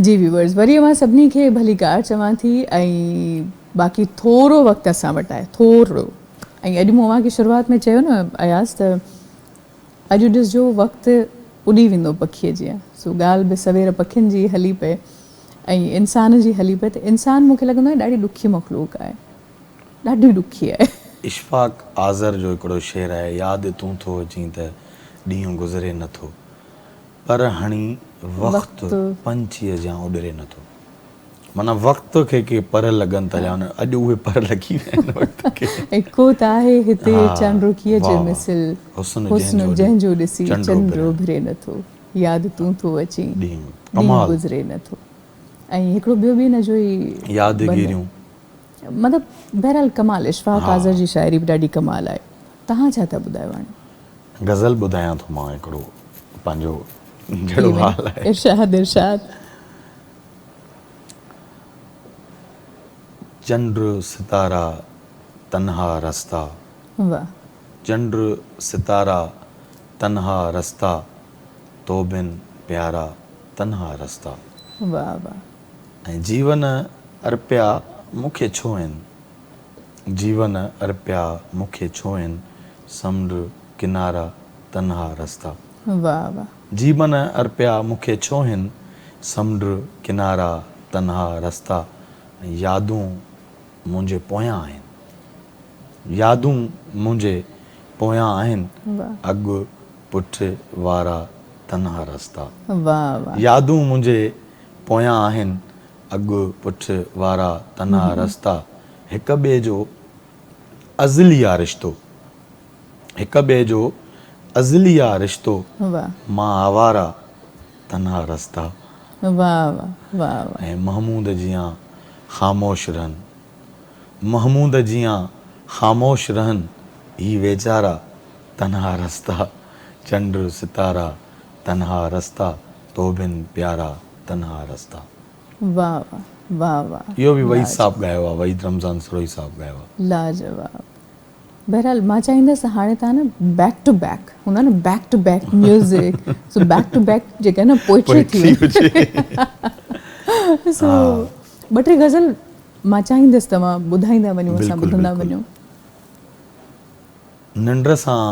جي ويورز وري اوهان سڀني کي ڀليڪار چوان ٿي ۽ باقي ٿورو وقت اسان وٽ آهي ٿورو ۽ اڄ مون اوهان کي شروعات ۾ چيو نه اياز ته اڄ ڏسجو وقت اڏي ويندو پکيء جيان. سو ڳالهه به سوير پکين جي هلي پئي ۽ انسان جي هلي پئي ته انسان مون کي لڳندو آهي ڏاڍي ڏکي مخلوق آهي. ڏاڍي ڏکي آهي. اشفاق آذر جو هڪڙو شعر آهي، ياد تون ٿو اچين ته ڏينهن گذري نه ٿو، پر هڻي وقت پنڇيء جيان اڏري نه ٿو. معنيٰ وقت کي ڪي پر لڳن ٿا يا اڄ اهي پر لڳي ويا آهن وقت کي. ۽ ڪو ته آهي هتي چانڊوڪيء جي مثل حسن جنهن جو ڏسي چنڊ اڀري نه ٿو ياد تون ٿو اچين ڏينهن گذري نه ٿو ۽ هڪڙو ٻيو به ان جو ئي يادگيريون مطلب بهرحال ڪمال اشفاق آذر جي شاعري به ڏاڍي ڪمال آهي توهان ڇا ٿا ٻڌايو هاڻي. غزل ٻڌايان ٿو مان هڪڙو پنهنجو جهڙو حال آهي. ارشاد ارشاد. چنڊ ستارا تنها رستا. واھ. چنڊ ستارا تنها رستا تو بن پيارا تنها رستا. واھ واھ. ۽ جيون ارپيا مون کي ڇو هن. جيون ارپيا مون کي ڇو هن سمنڊ ڪنارا تنها رستا. واھ واھ. جيون ارپيا مون کي ڇو هن سمنڊ ڪنارا تنها رستا ۽ يادون منهنجي پويان آهن يادون منهنجي پويان آهن اڳ پٺ وارا تنها رستا يادون منهنجي پويان آهن اڳ پٺ وارا تنها رستا هڪ ٻئي جو ازلي آ رشتو. هڪ ٻئي جو ازلي آ رشتو مان آوارا تنها رستا ۽ محمود جيان خاموش رهن محمود جيان خاموش رهن هي ويچارا تنها رستا چنڊ ستارا تنها رستا تو بن پيارا تنها رستا. واه واه واه واه اهو به وحيد صاحب ڳايو آ وحيد رمضان سروهي صاحب ڳايو آ. لاجواب بهرحال مان چاهيندس ته هاڻي توهان نه بيڪ ٽو بيڪ هوندا نه back to back music so back to back جيڪا نه پوئٽري ٿي وڃي سو ٻه ٽي غزل مان چاهيندس توهان ٻڌائيندا وڃو اسان ٻڌندا وڃون. ننڊ سان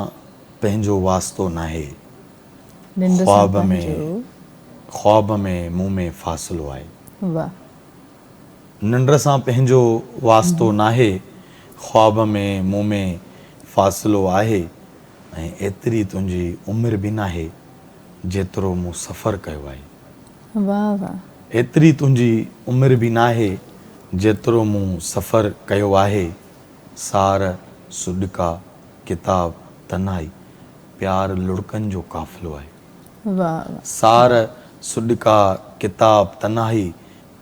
پنهنجو واسطو ناهي. خواب ۾ خواب ۾ مون ۾ فاصلو آهي. واه. ننڊ سان پنهنجو واسطو ناهي، خواب ۾ مون ۾ فاصلو آهي ۽ ايتري تنهنجي عمر به ناهي، جيترو مون سفر ڪيو آهي. واه واه. ايتري تنهنجي عمر به ناهي، جيترو مون سفر ڪيو آهي. سار، سڏڪا، ڪتاب، تنهائي، پيار لڙڪن جو قافلو آهي. واه واه. سار، سڏڪا، ڪتاب، تنهائي،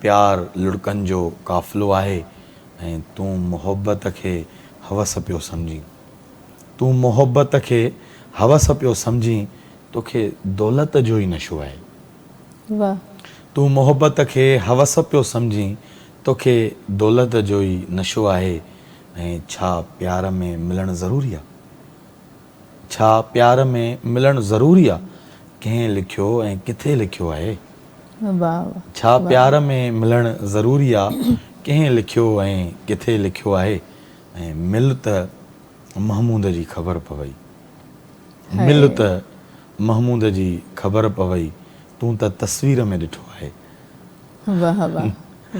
پيار لڙڪن جو قافلو آهي ۽ تون محبت کي هوس پيو سمجهين. تون محبت کي هوس پيو سمجهين توکي دولت جو ئي نشو آهي. واه. تون محبت کي هوس پيو سمجهين توکي دولت جو ئي نشو آهي ۽ ڇا پيار ۾ ملڻ ضروري آ. ڇا پيار ۾ ملڻ ضروري آ. ڪنهن لکيو ۽ ڪٿي لکيو آهي. واھ واھ. ڇا پيار ۾ ملڻ ضروري آ؟ ڪنهن لکيو ۽ ڪٿي لکيو آهي؟ ۽ مل ته محمود جي خبر پوئي. مل ته محمود جي خبر پوئي، تون ته تصوير ۾ ڏٺو آهي. واھ واھ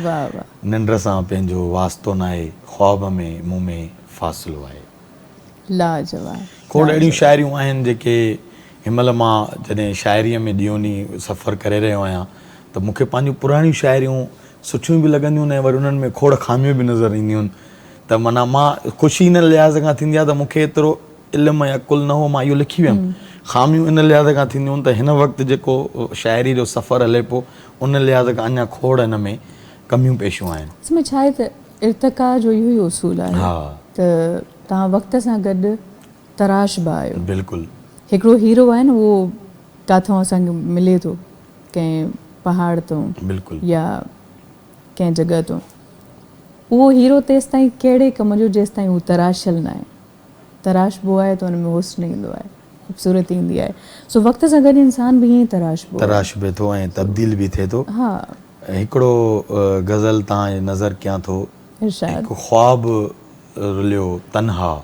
واھ واھ. ننڊ سان پنهنجو واسطو ناهي، خواب ۾ مون ۾ فاصلو آهي. لاجواب. کوڙ اهڙيون شاعريون آهن جيڪي هن مهل مان جڏهن شاعريء ۾ ڏينهون ڏينهن سفر ڪري رهيو آهيان ته مون کي پنهنجون پراڻيون شاعريون سٺيون به لڳنديون آهن ۽ وري انهن ۾ کوڙ خاميون به نظر اينديون آهن ته معنيٰ مان خوشي ان لحاظ کان ٿيندي آهي ته مون کي ايترو علم ۽ عقل نه هو مان اهو لکي ويم. خاميون ان لحاظ کان ٿينديون آهن ته هن وقت جيڪو شاعريء جو سفر هلي پيو ان لحاظ کان اڃا کوڙ هن ۾ ڪميون پيشيون آهن. اصل ۾ ڇا آهي ته ارتقا جو اهو ئي اصول آهي ته توهان وقت سان گڏ تراشبا آهيو. بلڪل. هڪڙو هيرو آهي نه اهو ڪاٿئون اسان کي ملي ٿو ڪنهن پهاڙ تون بلڪل. يا ڪنهن جڳهه تون اهو هيرو تيستائين ڪهڙي ڪم جو جيستائين هو تراشيل ناهي. تراشبو آهي ته ان ۾ حسن ايندو آهي خوبصورتي ايندي آهي سو وقت سان گڏ انسان به ائين ئي تراشبو آهي. تراشبي ٿو ۽ تبديل به ٿئي ٿو. ها. هڪڙو غزل تان جي نظر ڪيان ٿو. ارشاد. هڪ خواب رليو تنها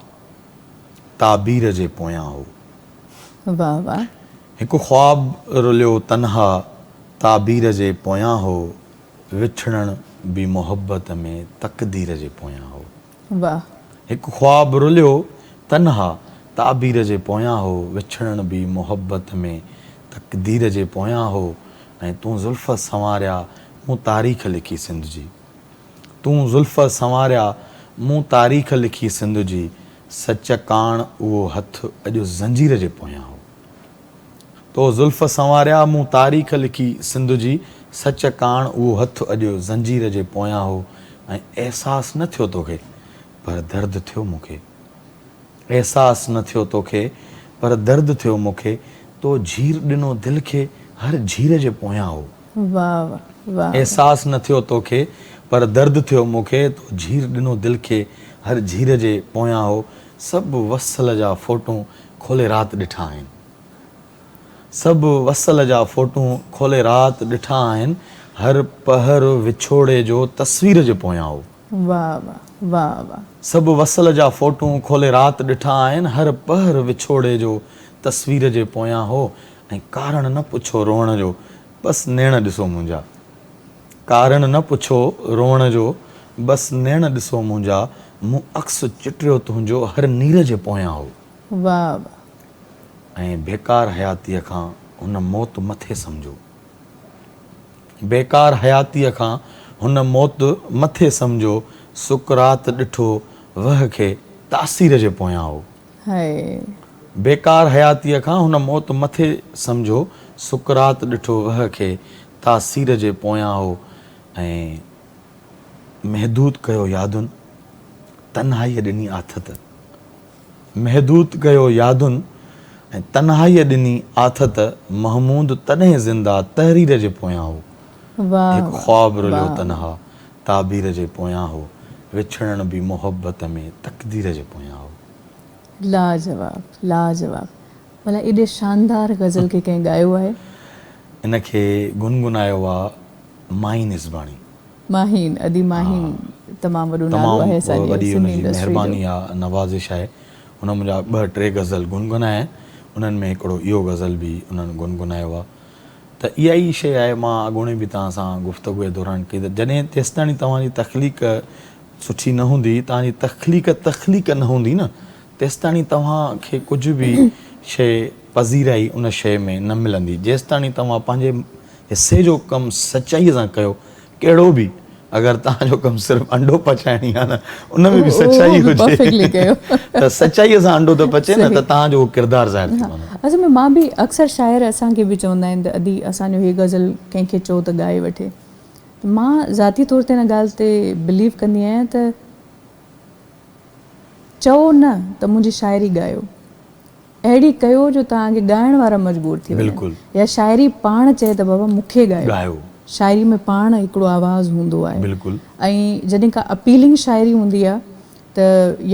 تعبير جي پويان هو. واه واه. هڪ خواب رليو تنها تعبير جي پويان هو وڇڙڻ به محبت ۾ تقدير جي پويان هو. واه. هڪ خواب رليو تنها تعبير جي پويان هو وڇڙڻ به محبت ۾ تقدير جي پويان هو ۽ تون زلف سنواريا مون تاريخ لکي سنڌ جي تون زلف سنواريا مون تاريخ لکي سنڌ جي سچ ڪاڻ اهو هٿ اڄ زنجير جي پويان هو تو زلف سنواريا مون تاريخ لکي سنڌ جي سچ ڪاڻ اهو هٿ اڄ زنجير جي پويان هو ۽ احساس نه ٿيو توکي پر درد ٿيو مون کي احساس نه ٿيو توکي پر درد ٿيو مون کي تو جھير ڏنو دل کي هر جھير جي پويان هو. واھ واھ واھ. احساس نه ٿيو توکي پر درد ٿيو مون کي تو جھير ڏنو دل کي هر جھير جي پويان هو سڀ وصل جا فوٽون کولي رات ڏٺا آهن سڀ وصل جا فوٽون کولي رات ڏٺا آهن هر پهر وڇوڙي جو تصوير جي پويان هو. واھ واھ واھ واھ. سڀ وصل جا فوٽون کولي رات ڏٺا آهن هر پهر وڇوڙي جو تصوير جي پويان هو ۽ ڪارڻ نه پڇو روئڻ جو بس نيڻ ڏسو منهنجا ڪارڻ نه پڇو روئڻ جو بس نيڻ ڏسو منهنجا مون عڪس چٽريو تنهنجو هر نير جي پويان هو. واھ واھ. ۽ بيڪار حياتيء کان هن موت مٿي سمجهو. بيڪار حياتيء کان هن موت مٿي سمجهو، سقراط ڏٺو وهه کي تاثير جي پويان هو. هائي. بيڪار حياتيء کان هن موت مٿي سمجهو، سقراط ڏٺو وهه کي تاثير جي پويان هو ۽ محدود ڪيو يادن، تنهائيء ڏني آٿت. محدود ڪيو يادن ۽ تنهائيء ڏني آٿت محمود تڏهن زنده تحرير جي پويان هو واھ هڪ خواب رليو واھ. تنها تعبير جي پويان هو وڇڙڻ به محبت ۾ تقدير جي پويان هو. لاجواب لاجواب ڀلا ايڏي شاندار غزل کي ڪنهن ڳايو آهي؟ ان کي گنگنايو آ ماهين عزباڻي. ماهين ادي ماهين تمام وڏو نالو آهي تمام اسان جي وڏي ان سنڌي جي انڊسٽري جو. مهرباني آ نوازش آهي هن منهنجا ٻه ٽي غزل گنگنايا آهن انهن ۾ هڪڙو اهو غزل به انهن گنگنايو آ ته اها ئي شيء آهي مان اڳوڻي به توهان سان گفتگو جي دوران ڪئي ته جڏهن تيستاڻي توهان جي تخليق سٺي نه هوندي توهان جي تخليق تخليق نه هوندي نه تيستاڻي توهان کي ڪجهه به شيء پذيرائي ان شيء ۾ نه ملندي جيستاڻي توهان پنهنجي حصي جو ڪم سچائيء سان ڪيو، ڪهڙو به، اگر توهان جو ڪم صرف انڊو پچائڻ ئي آهي نه، ان ۾ به سچائي هجي ته سچائيء سان انڊو ته پچي نه ته توهان جو اهو ڪردار ظاهر ٿي پوندو. اصل ۾ مان به اڪثر شاعر اسان کي به چوندا آهن ته ادي اسان جو هي غزل ڪنهن کي چئو ته ڳائي وٺي ته مان ذاتي طور تي ان ڳالهه تي بليو ڪندي آهيان ته چئو نه ته منهنجي شاعري ڳايو. اهڙي ڪيو جو توهان کي ڳائڻ وارا مجبور ٿي وڃن يا شاعري پاڻ چئي ته بابا مون کي ڳايو. شاعري ۾ پاڻ هڪڙو آواز هوندو آهي ۽ جڏهن ڪا اپيلنگ شاعري هوندي آهي ته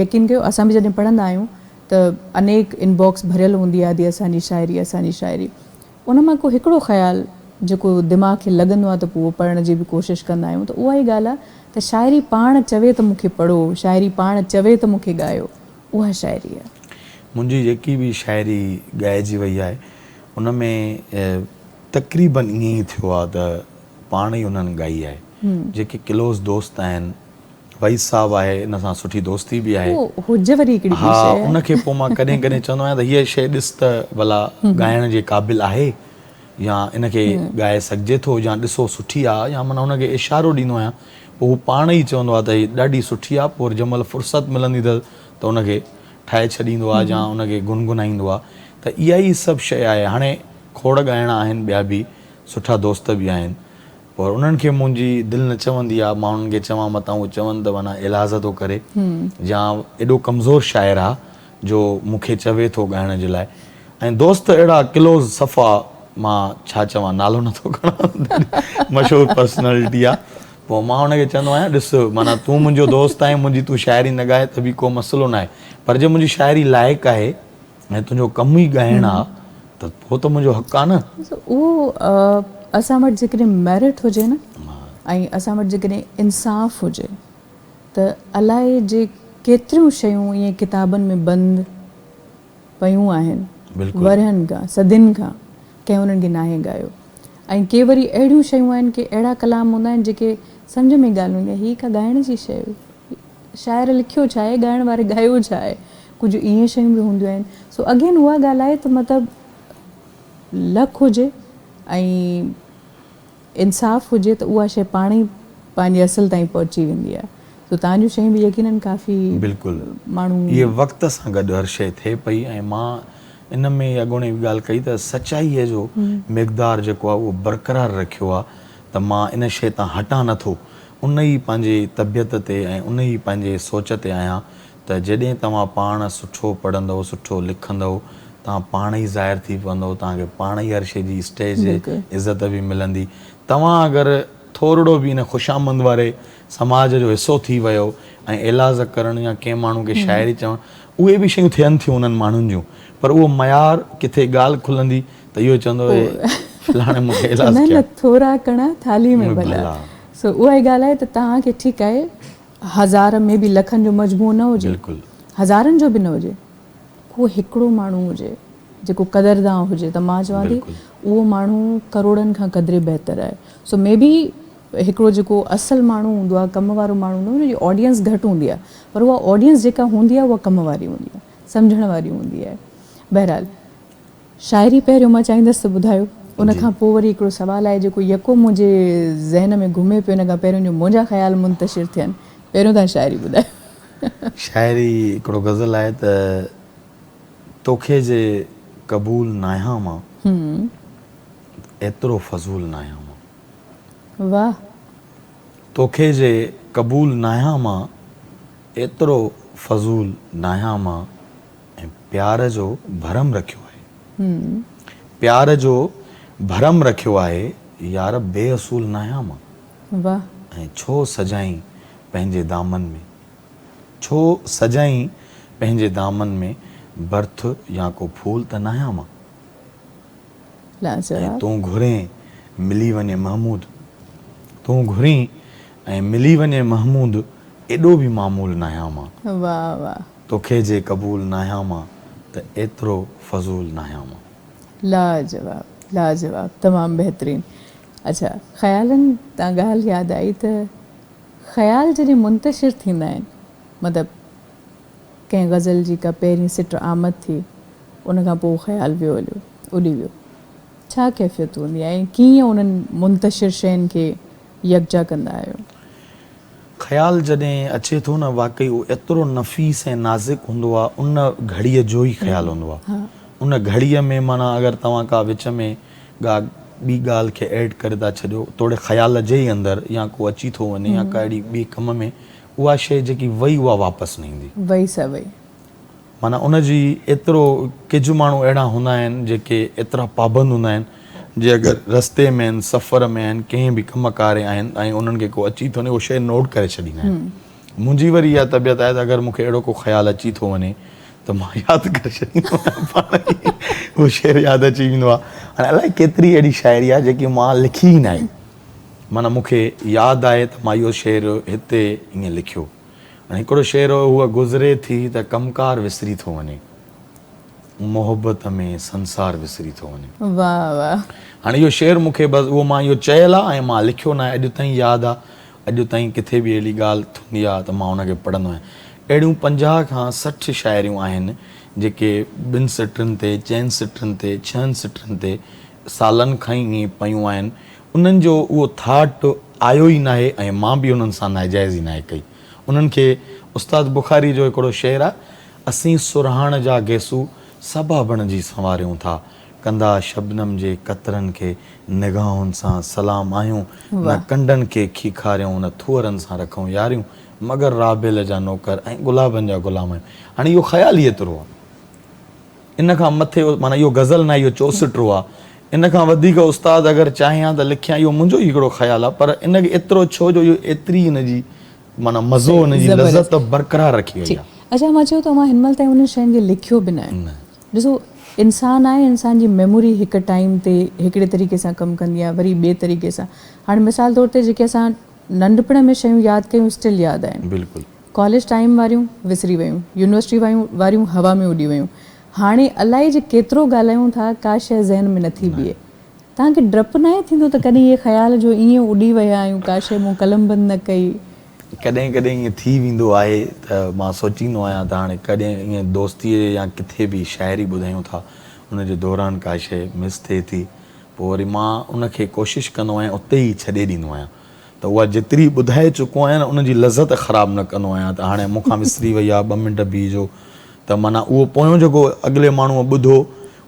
يقين ڪيو اسان به جڏهن پڙهندا آهيون ته انيڪ انباڪس ڀريل هوندي آهي ادي اسان جي شاعري اسان جي شاعري ان مان ڪو هڪڙو خيال جيڪو دماغ کي لڳندو آهي ته پوء اهو پڙهڻ جي به ڪوشش ڪندا آهيون ته اها ئي ڳالهه آهي ته شاعري پاڻ چوي ته مون کي پڙهو، شاعري پاڻ چوي ته مون کي ڳايو، اها شاعري آهي. منهنجي جيڪي به شاعري ڳائجي وئي آهي ان ۾ تقريبن ائين ئي ٿيو آهي ته پاڻ ئي انهن ڳائي آهي. جيڪي ڪلوز دوست آهن، وحيد صاحب آهي ان سان سٺي دوستي به آهي. اهو هج وري هڪڙي ٻي ها شيء آهي. ان کي پوء مان ڪڏهن ڪڏهن چوندو آهيان ته هيء شيء ڏس ته ڀلا ڳائڻ جي قابل آهي يا ان کي ڳائي سگهجي ٿو يا ڏسو سٺي آ يا معنيٰ ان کي اشارو ڏيندو آهيان پوء هو پاڻ ئي چوندو آ ته هي ڏاڍي سٺي آ پوء وري جنهن مهل فرصت ملندي اٿس ته ان کي ٺاهي ڇڏيندو آ يا ان کي گنگنائيندو آ ته اها ئي سڀ شيء آهي هاڻي کوڙ ڳائڻا آهن ٻيا به سٺا دوست به آهن پر انهن کي منهنجي دل نه چوندي آ مان انهن کي چوان متان اهي چون ته معنيٰ ايلاز ٿو ڪري يا ايڏو ڪمزور شاعر آ جو مون کي چوي ٿو ڳائڻ جي لاء ۽ دوست اهڙا ڪلوز صفا مان ڇا چوان نالو نه ٿو کڻان مشهور پرسنالٽي آ پوء مان ان کي چوندو آهيان ڏس معنيٰ تون منهنجو دوست آهين منهنجي تون شاعري نه ڳائي ته به ڪو مسئلو ناهي پر جي منهنجي شاعري لائق آهي ۽ تنهنجو ڪم ئي ڳائڻ آ ته پوء ته منهنجو حق آ نه. اهو اسان وٽ جيڪڏهن ميرٽ هجي نه ۽ اسان وٽ جيڪڏهن انصاف هجي ته الائي جي ڪيتريون شيون ائين ڪتابن ۾ بند پيون آهن ورهين کان صدين کان ڪنهن انهن کي ناهي ڳايو ۽ ڪي وري اهڙيون شيون آهن ڪي اهڙا ڪلام هوندا آهن جيڪي سمجهه ۾ ڳالهه نه ايندي آهي هي ڪا ڳائڻ جي شيء هئي شاعر لکيو ڇا آهي ڳائڻ واري ڳايو ڇا آهي ڪجهه ائين شيون به هونديون آهن سو اگين اها ڳالهه آهي ته مطلب لڪ هجي ۽ انصاف هجي ته اها شيء پاڻ ئي پنهنجي اصل تائين پهچي ويندي آهي سو توهان جون شيون به يقينن ڪافي بلڪل ماڻهو اهي وقت سان گڏ هر شيء ٿئي پئي ۽ مان ان ۾ اڳوڻي به ڳالهه ڪئي ته سچائيء جو مقدار جيڪو آهي اهو برقرار رکيو آهي ته مان ان شيء تان هٽان نه ٿو ان ئي پنهنجي طبيعت تي ۽ ان ئي پنهنجي سوچ تي آهيان ته جڏهن توهان پاڻ سٺو پڙهندؤ، سٺو لکندؤ، توهان پاڻ ئي ظاهر ٿي پوندؤ، توهان کي پاڻ ئي هر شيء جي اسٽيج جي عزت به ملندي. توهان اگر ٿورڙو به ان خوشامند واري سماج جو حصو ٿي ويؤ ۽ ايلاز ڪرڻ يا ڪنهن ماڻهو کي شاعري چوڻ، اهي به شيون ٿين ٿيون انهن ماڻهن جون، پر اهو معيار ڪٿي ڳالهه کلندي ته اهو چوندو اي فلاڻي مون کي ايلاز ڪيا. نه نه ٿورا ڪڻا ٿالهي ۾ ڀلا. سو اها ئي ڳالهه آهي ته توهان کي ٺيڪ آهي هزار ۾ به لکن جو مجموعو نه هجي، هزارن جو به نه هجي، ڪو هڪڙو ماڻهو هجي جيڪو قدردان هجي ته مان چوان ٿي اهو ماڻهو ڪروڙن کان قدري بهتر آهي. سو مي بي هڪڙو جيڪو اصل ماڻهو هوندو آهي، ڪم وارو ماڻهو هوندو آهي، ان جي آڊينس گهٽ هوندي آهي پر اها آڊينس جيڪا هوندي آهي اها ڪم واري هوندي آهي، سمجهڻ واري هوندي آهي. بهرحال شاعري پهريون مان چاهيندس ته ٻڌايو ان کان پوء وري هڪڙو سوال آهي جيڪو يڪو منهنجي ذهن ۾ گهمي پيو ان کان پهريون جو منهنجا خيال منتشر ٿين پهريون توهان شاعري ٻڌايو. شاعري هڪڙو غزل آهي ته توکي جي قبول ناهيان مان ايترو فضول ناهيان مان. واه. توکي جي قبول ناهيان مان ايترو فضول ناهيان مان. ۽ پيار جو ڀرم رکيو آهي. پيار جو ڀرم رکيو آهي يار بي اصول ناهيان مان. واه. ۽ ڇو سجائين پنهنجي دامن ۾. ڇو سجائين پنهنجي دامن ۾ برٿ يا ڪو ڦول ته ناهيان مان. لاجواب. ۽ تون گهرين ملي وڃي محمود. تون گهرين ۽ ملي وڃي محمود ايڏو به معمول ناهيان مان. واه واه. توکي جي قبول ناهيان مان ته ايترو فضول ناهيان مان. لاجواب لاجواب تمام بهترين اڇا خيالن تان ڳالهه ياد آئي ته خيال جڏهن منتشر ٿيندا آهن مطلب ڪنهن غزل جي ڪا پهرين سٽ آمد ٿي ان کان پوء خيال ويو هليو اڏي ويو ڇا ڪيفيت هوندي آهي ۽ ڪيئن انهن منتشر شين کي يڪجا ڪندا آهيو؟ خيال جڏهن اچي ٿو نه واقعي اهو ايترو نفيس ۽ نازڪ هوندو آ ان گهڙيء جو ئي خيال هوندو آ ان گهڙيء ۾ معنيٰ اگر توهان ڪا وچ ۾ ڪا ٻي ڳالهه کي ايڊ ڪري ٿا ڇڏيو توڙي خيال جي ئي اندر يا ڪو اچي ٿو وڃي يا ڪا اهڙي ٻي ڪم ۾ اها شيء جيڪي وئي اها واپس نه ايندي. وئي سا وئي. معنيٰ ان جي ايترو ڪجهه ماڻهو اهڙا هوندا آهن جيڪي ايترا پابند هوندا آهن جي اگر رستي ۾ آهن سفر ۾ آهن ڪنهن به ڪم ڪار آهن ۽ انهن کي ڪو اچي ٿو وڃي اهو شيء نوٽ ڪري ڇڏيندا آهن منهنجي وري اها طبيعت آهي ته اگر مون کي اهڙو ڪو خيال اچي ٿو وڃي ته مان ياد ڪري ڇڏيندو آهيان پاڻ ئي اهو شعر ياد اچي ويندو آهي. هاڻي الائي ڪيتري اهڙي شاعري آهي جيڪي مان لکي ئي ناهي. معنيٰ مون کي ياد آهي ته مان اهو شعر هتي ائين لکيو. هاڻي هڪڙو شعر هو هوء گذري ٿي ته ڪم ڪار وسري ٿو وڃي. محبت ۾ سنسار وسري ٿو وڃي. واھ واھ. هاڻي اهو شعر مون کي بس اهو مان اهو چيل آ ۽ مان لکيو ناهي اڄ تائين ياد آ اڄ تائين ڪٿي به اهڙي ڳالهه ٿيندي آ ته مان ان کي پڙهندو آهيان. اهڙيون 50 کان 60 شاعريون آهن جيڪي ٻن سٽرن تي، چئن سٽرن تي، ڇهن سٽرن تي سالن کان ئي ائين پيون آهن. انهن جو اهو ٿاٽ آيو ئي ناهي ۽ مان به انهن سان ناجائزي ناهي ڪئي. انهن کي استاد بخاري جو هڪڙو شعر آ، اسين سرهاڻ جا گيسو صبا بڻجي سنواريون ٿا، ڪندا شبنم جي قطرن کي نگاهن سان سلام آهيون، نه ڪنڊن کي کيکاريون نه ٿوهرن سان رکون ياريون، مگر رابيل جا نوڪر ۽ گلابن جا غلام آهيون. هاڻي اهو خيال ئي ايترو آ. ان کان مٿي معنيٰ اهو غزل ناهي اهو چوسٽرو آ. ان کان وڌيڪ استاد اگر چاهي ها ته لکيان اهو منهنجو ئي هڪڙو خيال آ پر ان کي ايترو ڇو جو اهو ايتري ان جي معنيٰ مزو ان جي لذت برقرار رکي وئي آ. اڇا اوهان چيو ته اوهان هن مهل تائين انهن شين کي لکيو به ناهي. ڏسو انسان آهي انسان جي ميموري هڪ ٽائيم تي هڪڙي طريقي سان ڪم ڪندي آهي وري ٻئي طريقي سان. هاڻي مثال طور تي جيڪي اسان ننڍپڻ ۾ شيون ياد ڪيون اسٽل ياد آهن. بلڪل. ڪاليج ٽائيم واريون وسري ويون، يونيورسٽي واريون هوا ۾ اڏي ويون. هاڻي الائي جي ڪيترو ڳالهايون ٿا ڪا شيء ذهن ۾ نٿي بيهي. توهان کي ڊپ ناهي ٿيندو ته ڪڏهن اهي خيال جو ائين اڏي ويا آهيون ڪا شيء مون قلمبند نه ڪئي. ڪڏهن ڪڏهن ائين ٿي ويندو آهي ته مان سوچيندو آهيان ته هاڻي ڪڏهن ائين دوستيء جي يا ڪٿي به شاعري ٻڌايون ٿا ان جي دوران ڪا شيء مس ٿئي ٿي پوء وري مان ان کي ڪوشش ڪندو آهيان اتي ئي ڇڏي ڏيندو آهيان ته اها جيتري ٻڌائي چڪو آهيان نه ان جي لذت خراب نه ڪندو آهيان ته هاڻي مون کان وسري وئي آهي ٻه منٽ بيهجو ته معنيٰ اهو پويون جيڪو اڳلي ماڻهوء ٻڌو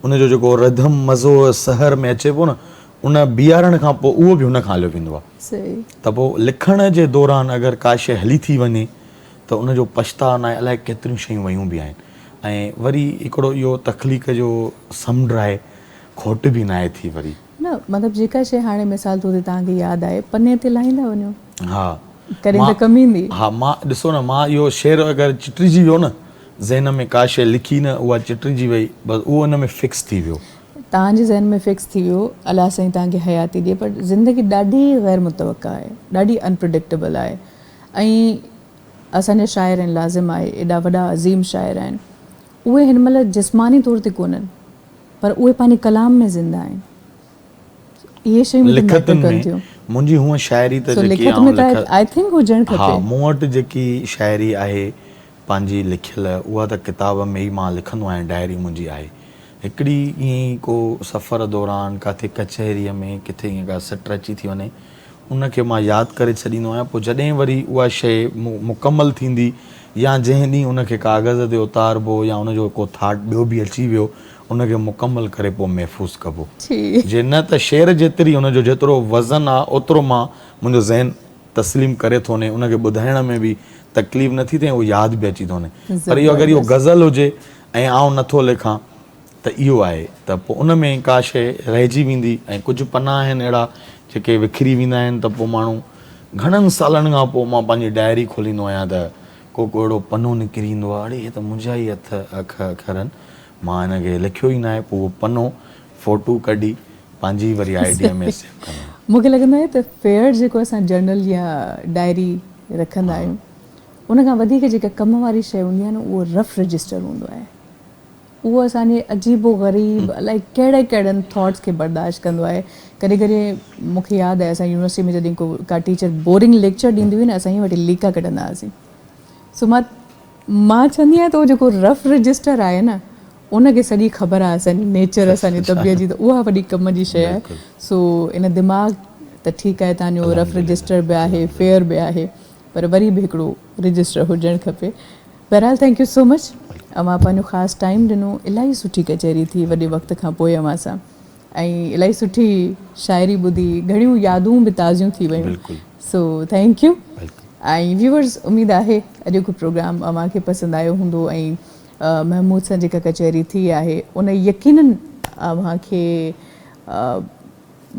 ان جو جيڪو رڌم مزو سحر ۾ اچي پيو نه ان بيهارڻ کان پوء اهو به هن کان هليو ويندو آهي ته پوء لکڻ جي دوران اگر ڪا شيء هلي ٿي وڃي ته ان جو پڇتاء ناهي الائي ڪيتريون شيون ويون به آهن ۽ وري هڪڙو اهو تخليق جو سمنڊ آهي کوٽ به ناهي ٿي وري. نه مطلب جيڪا شيء هاڻي مثال طور تي توهان کي ياد آهي پني تي لاهيندا وڃو. ها. ڪڏهن ته ڪم ايندي. ها مان ڏسو نه مان اهو شعر اگر چٽجي ويو نه ذهن ۾ ڪا شيء لکي نه اها چٽجي وئي بس اهو ان ۾ فڪس ٿي ويو. توهان جي ذهن ۾ فڪس ٿي ويو الله سائين توهان کي حياتي ڏي پر زندگي ڏاڍي غير متوقع آهي ڏاڍي انپريڊڪٽيبل آهي ۽ اسان جا شاعر آهن لازم آهي ايڏا وڏا عظيم شاعر آهن اهي هن مهل جسماني طور تي ڪونهن پر اهي پنهنجي ڪلام ۾ زنده آهن. اهي شيون به ته ميٽر لکتن ڪن ۾ ٿيون. منهنجي هونء شاعري ته سو جيڪي لکت آئون ۾ ته لک I think هجڻ ها کپي. مون وٽ جيڪي شاعري آهي پنهنجي لکيل اها ته ڪتاب ۾ ئي مان لکندو آهيان ڊائري منهنجي آهي هڪڙي ائين ئي ڪو سفر دوران ڪاٿي ڪچهريء ۾ ڪٿي ائين ڪا سٽ اچي ٿي وڃي ان کي مان ياد ڪري ڇڏيندو آهيان پوء جڏهن وري اها شيء مڪمل ٿيندي يا جنهن ڏينهن ان کي ڪاغذ تي اتاربو يا ان جو ڪو ٿاٽ ٻيو به اچي ويو ان کي مڪمل ڪري پوء محفوظ ڪبو. جي نه ته شعر جيتري ان جو جيترو وزن آ اوترو مان منهنجو ذهن تسليم ڪري ٿو وڃي ان کي ٻڌائڻ ۾ به تڪليف نه ٿي ٿئي ۽ اهو ياد به اچي ٿو وڃي پر اهو اگر اهو غزل هجي ۽ آئون نه ٿو لکان ته اهو آهي ته پوء ان ۾ ڪا شيء رهجي ويندي ۽ ڪجهه پنا آهن اهڙا جيڪي وکري ويندا آهن ته پوء ماڻهو گهڻن سالن کان پوء مان پنهنجي ڊائري کوليندو آهيان ته ڪو ڪو اهڙو پنو نڪري ايندو آهي اڙي هي ته منهنجا ئي هٿ اک اکر آهن مان هن کي لکيو ئي ناهي پوء اهو پنو فوٽو ڪڍي پنهنجي ئي وري I D ۾ سيو ڪندو آهيان. مون کي لڳندو آهي ته فيئر جيڪو اسان جرنل يا ڊائري رکندا آهيون ان کان وڌيڪ جيڪا ڪم واري شيء هوندي آهي نه اهو رف رجسٽر هوندو آهي. اهو اسان جي عجيب و غريب الائي ڪهڙي ڪهڙن ٿاٽس کي برداشت ڪندو آهي. ڪڏهن ڪڏهن مون کي ياد آهي اسان يونيورسٽي ۾ جڏهن ڪو ڪا ٽيچر بورنگ ليڪچر ڏيندي هئي نه اسان ائين وٺي ليڪا ڪڍندا هئاسين. سو مان مان چوندي آهيان ته اهو جيڪو رف رجسٽر آهي نه ان کي سڄي خبر آهي اسان جي نيچر اسان جي طبيعت جي ته اها وڏي ڪم جي شيء آهي. سو ان دماغ ته ٺيڪ آهي تان جو رف رجسٽر به آهي فيئر به آهي پر وري به هڪڙو رجسٽر هجڻ کپي. بهرحال thank you سو مچ اوهان پنهنجو خاص ٽائيم ڏنو الاهي سٺي ڪچهري ٿي وڏي وقت کان پوء اوهان سان ۽ الاهي سٺي شاعري ٻڌي گهڻيون يادون به تازيون ٿي ويون سو thank you ۽ viewers اميد آهي اڄوڪو پروگرام اوهان کي پسند آيو هوندو ۽ محمود سان جيڪا ڪچهري ٿي آهي ان يقينن اوهان کي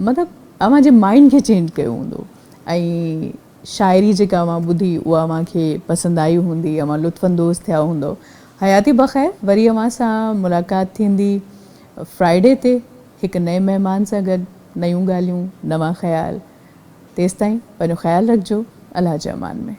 مطلب اوهان جي مائنڊ کي چينج ڪيو هوندو ۽ شاعري جيڪا اوهان ٻڌي اها اوهان کي پسند آئي هوندي، اوهان لطف اندوز ٿيا هوندؤ. حياتي بخير وري اوهان سان ملاقات ٿيندي. فرائيڊي تي هڪ نئين مهمان سان گڏ نيون ڳالهيون نوان خيال تيستائين پنهنجو خيال رکجو الله جي امان ۾.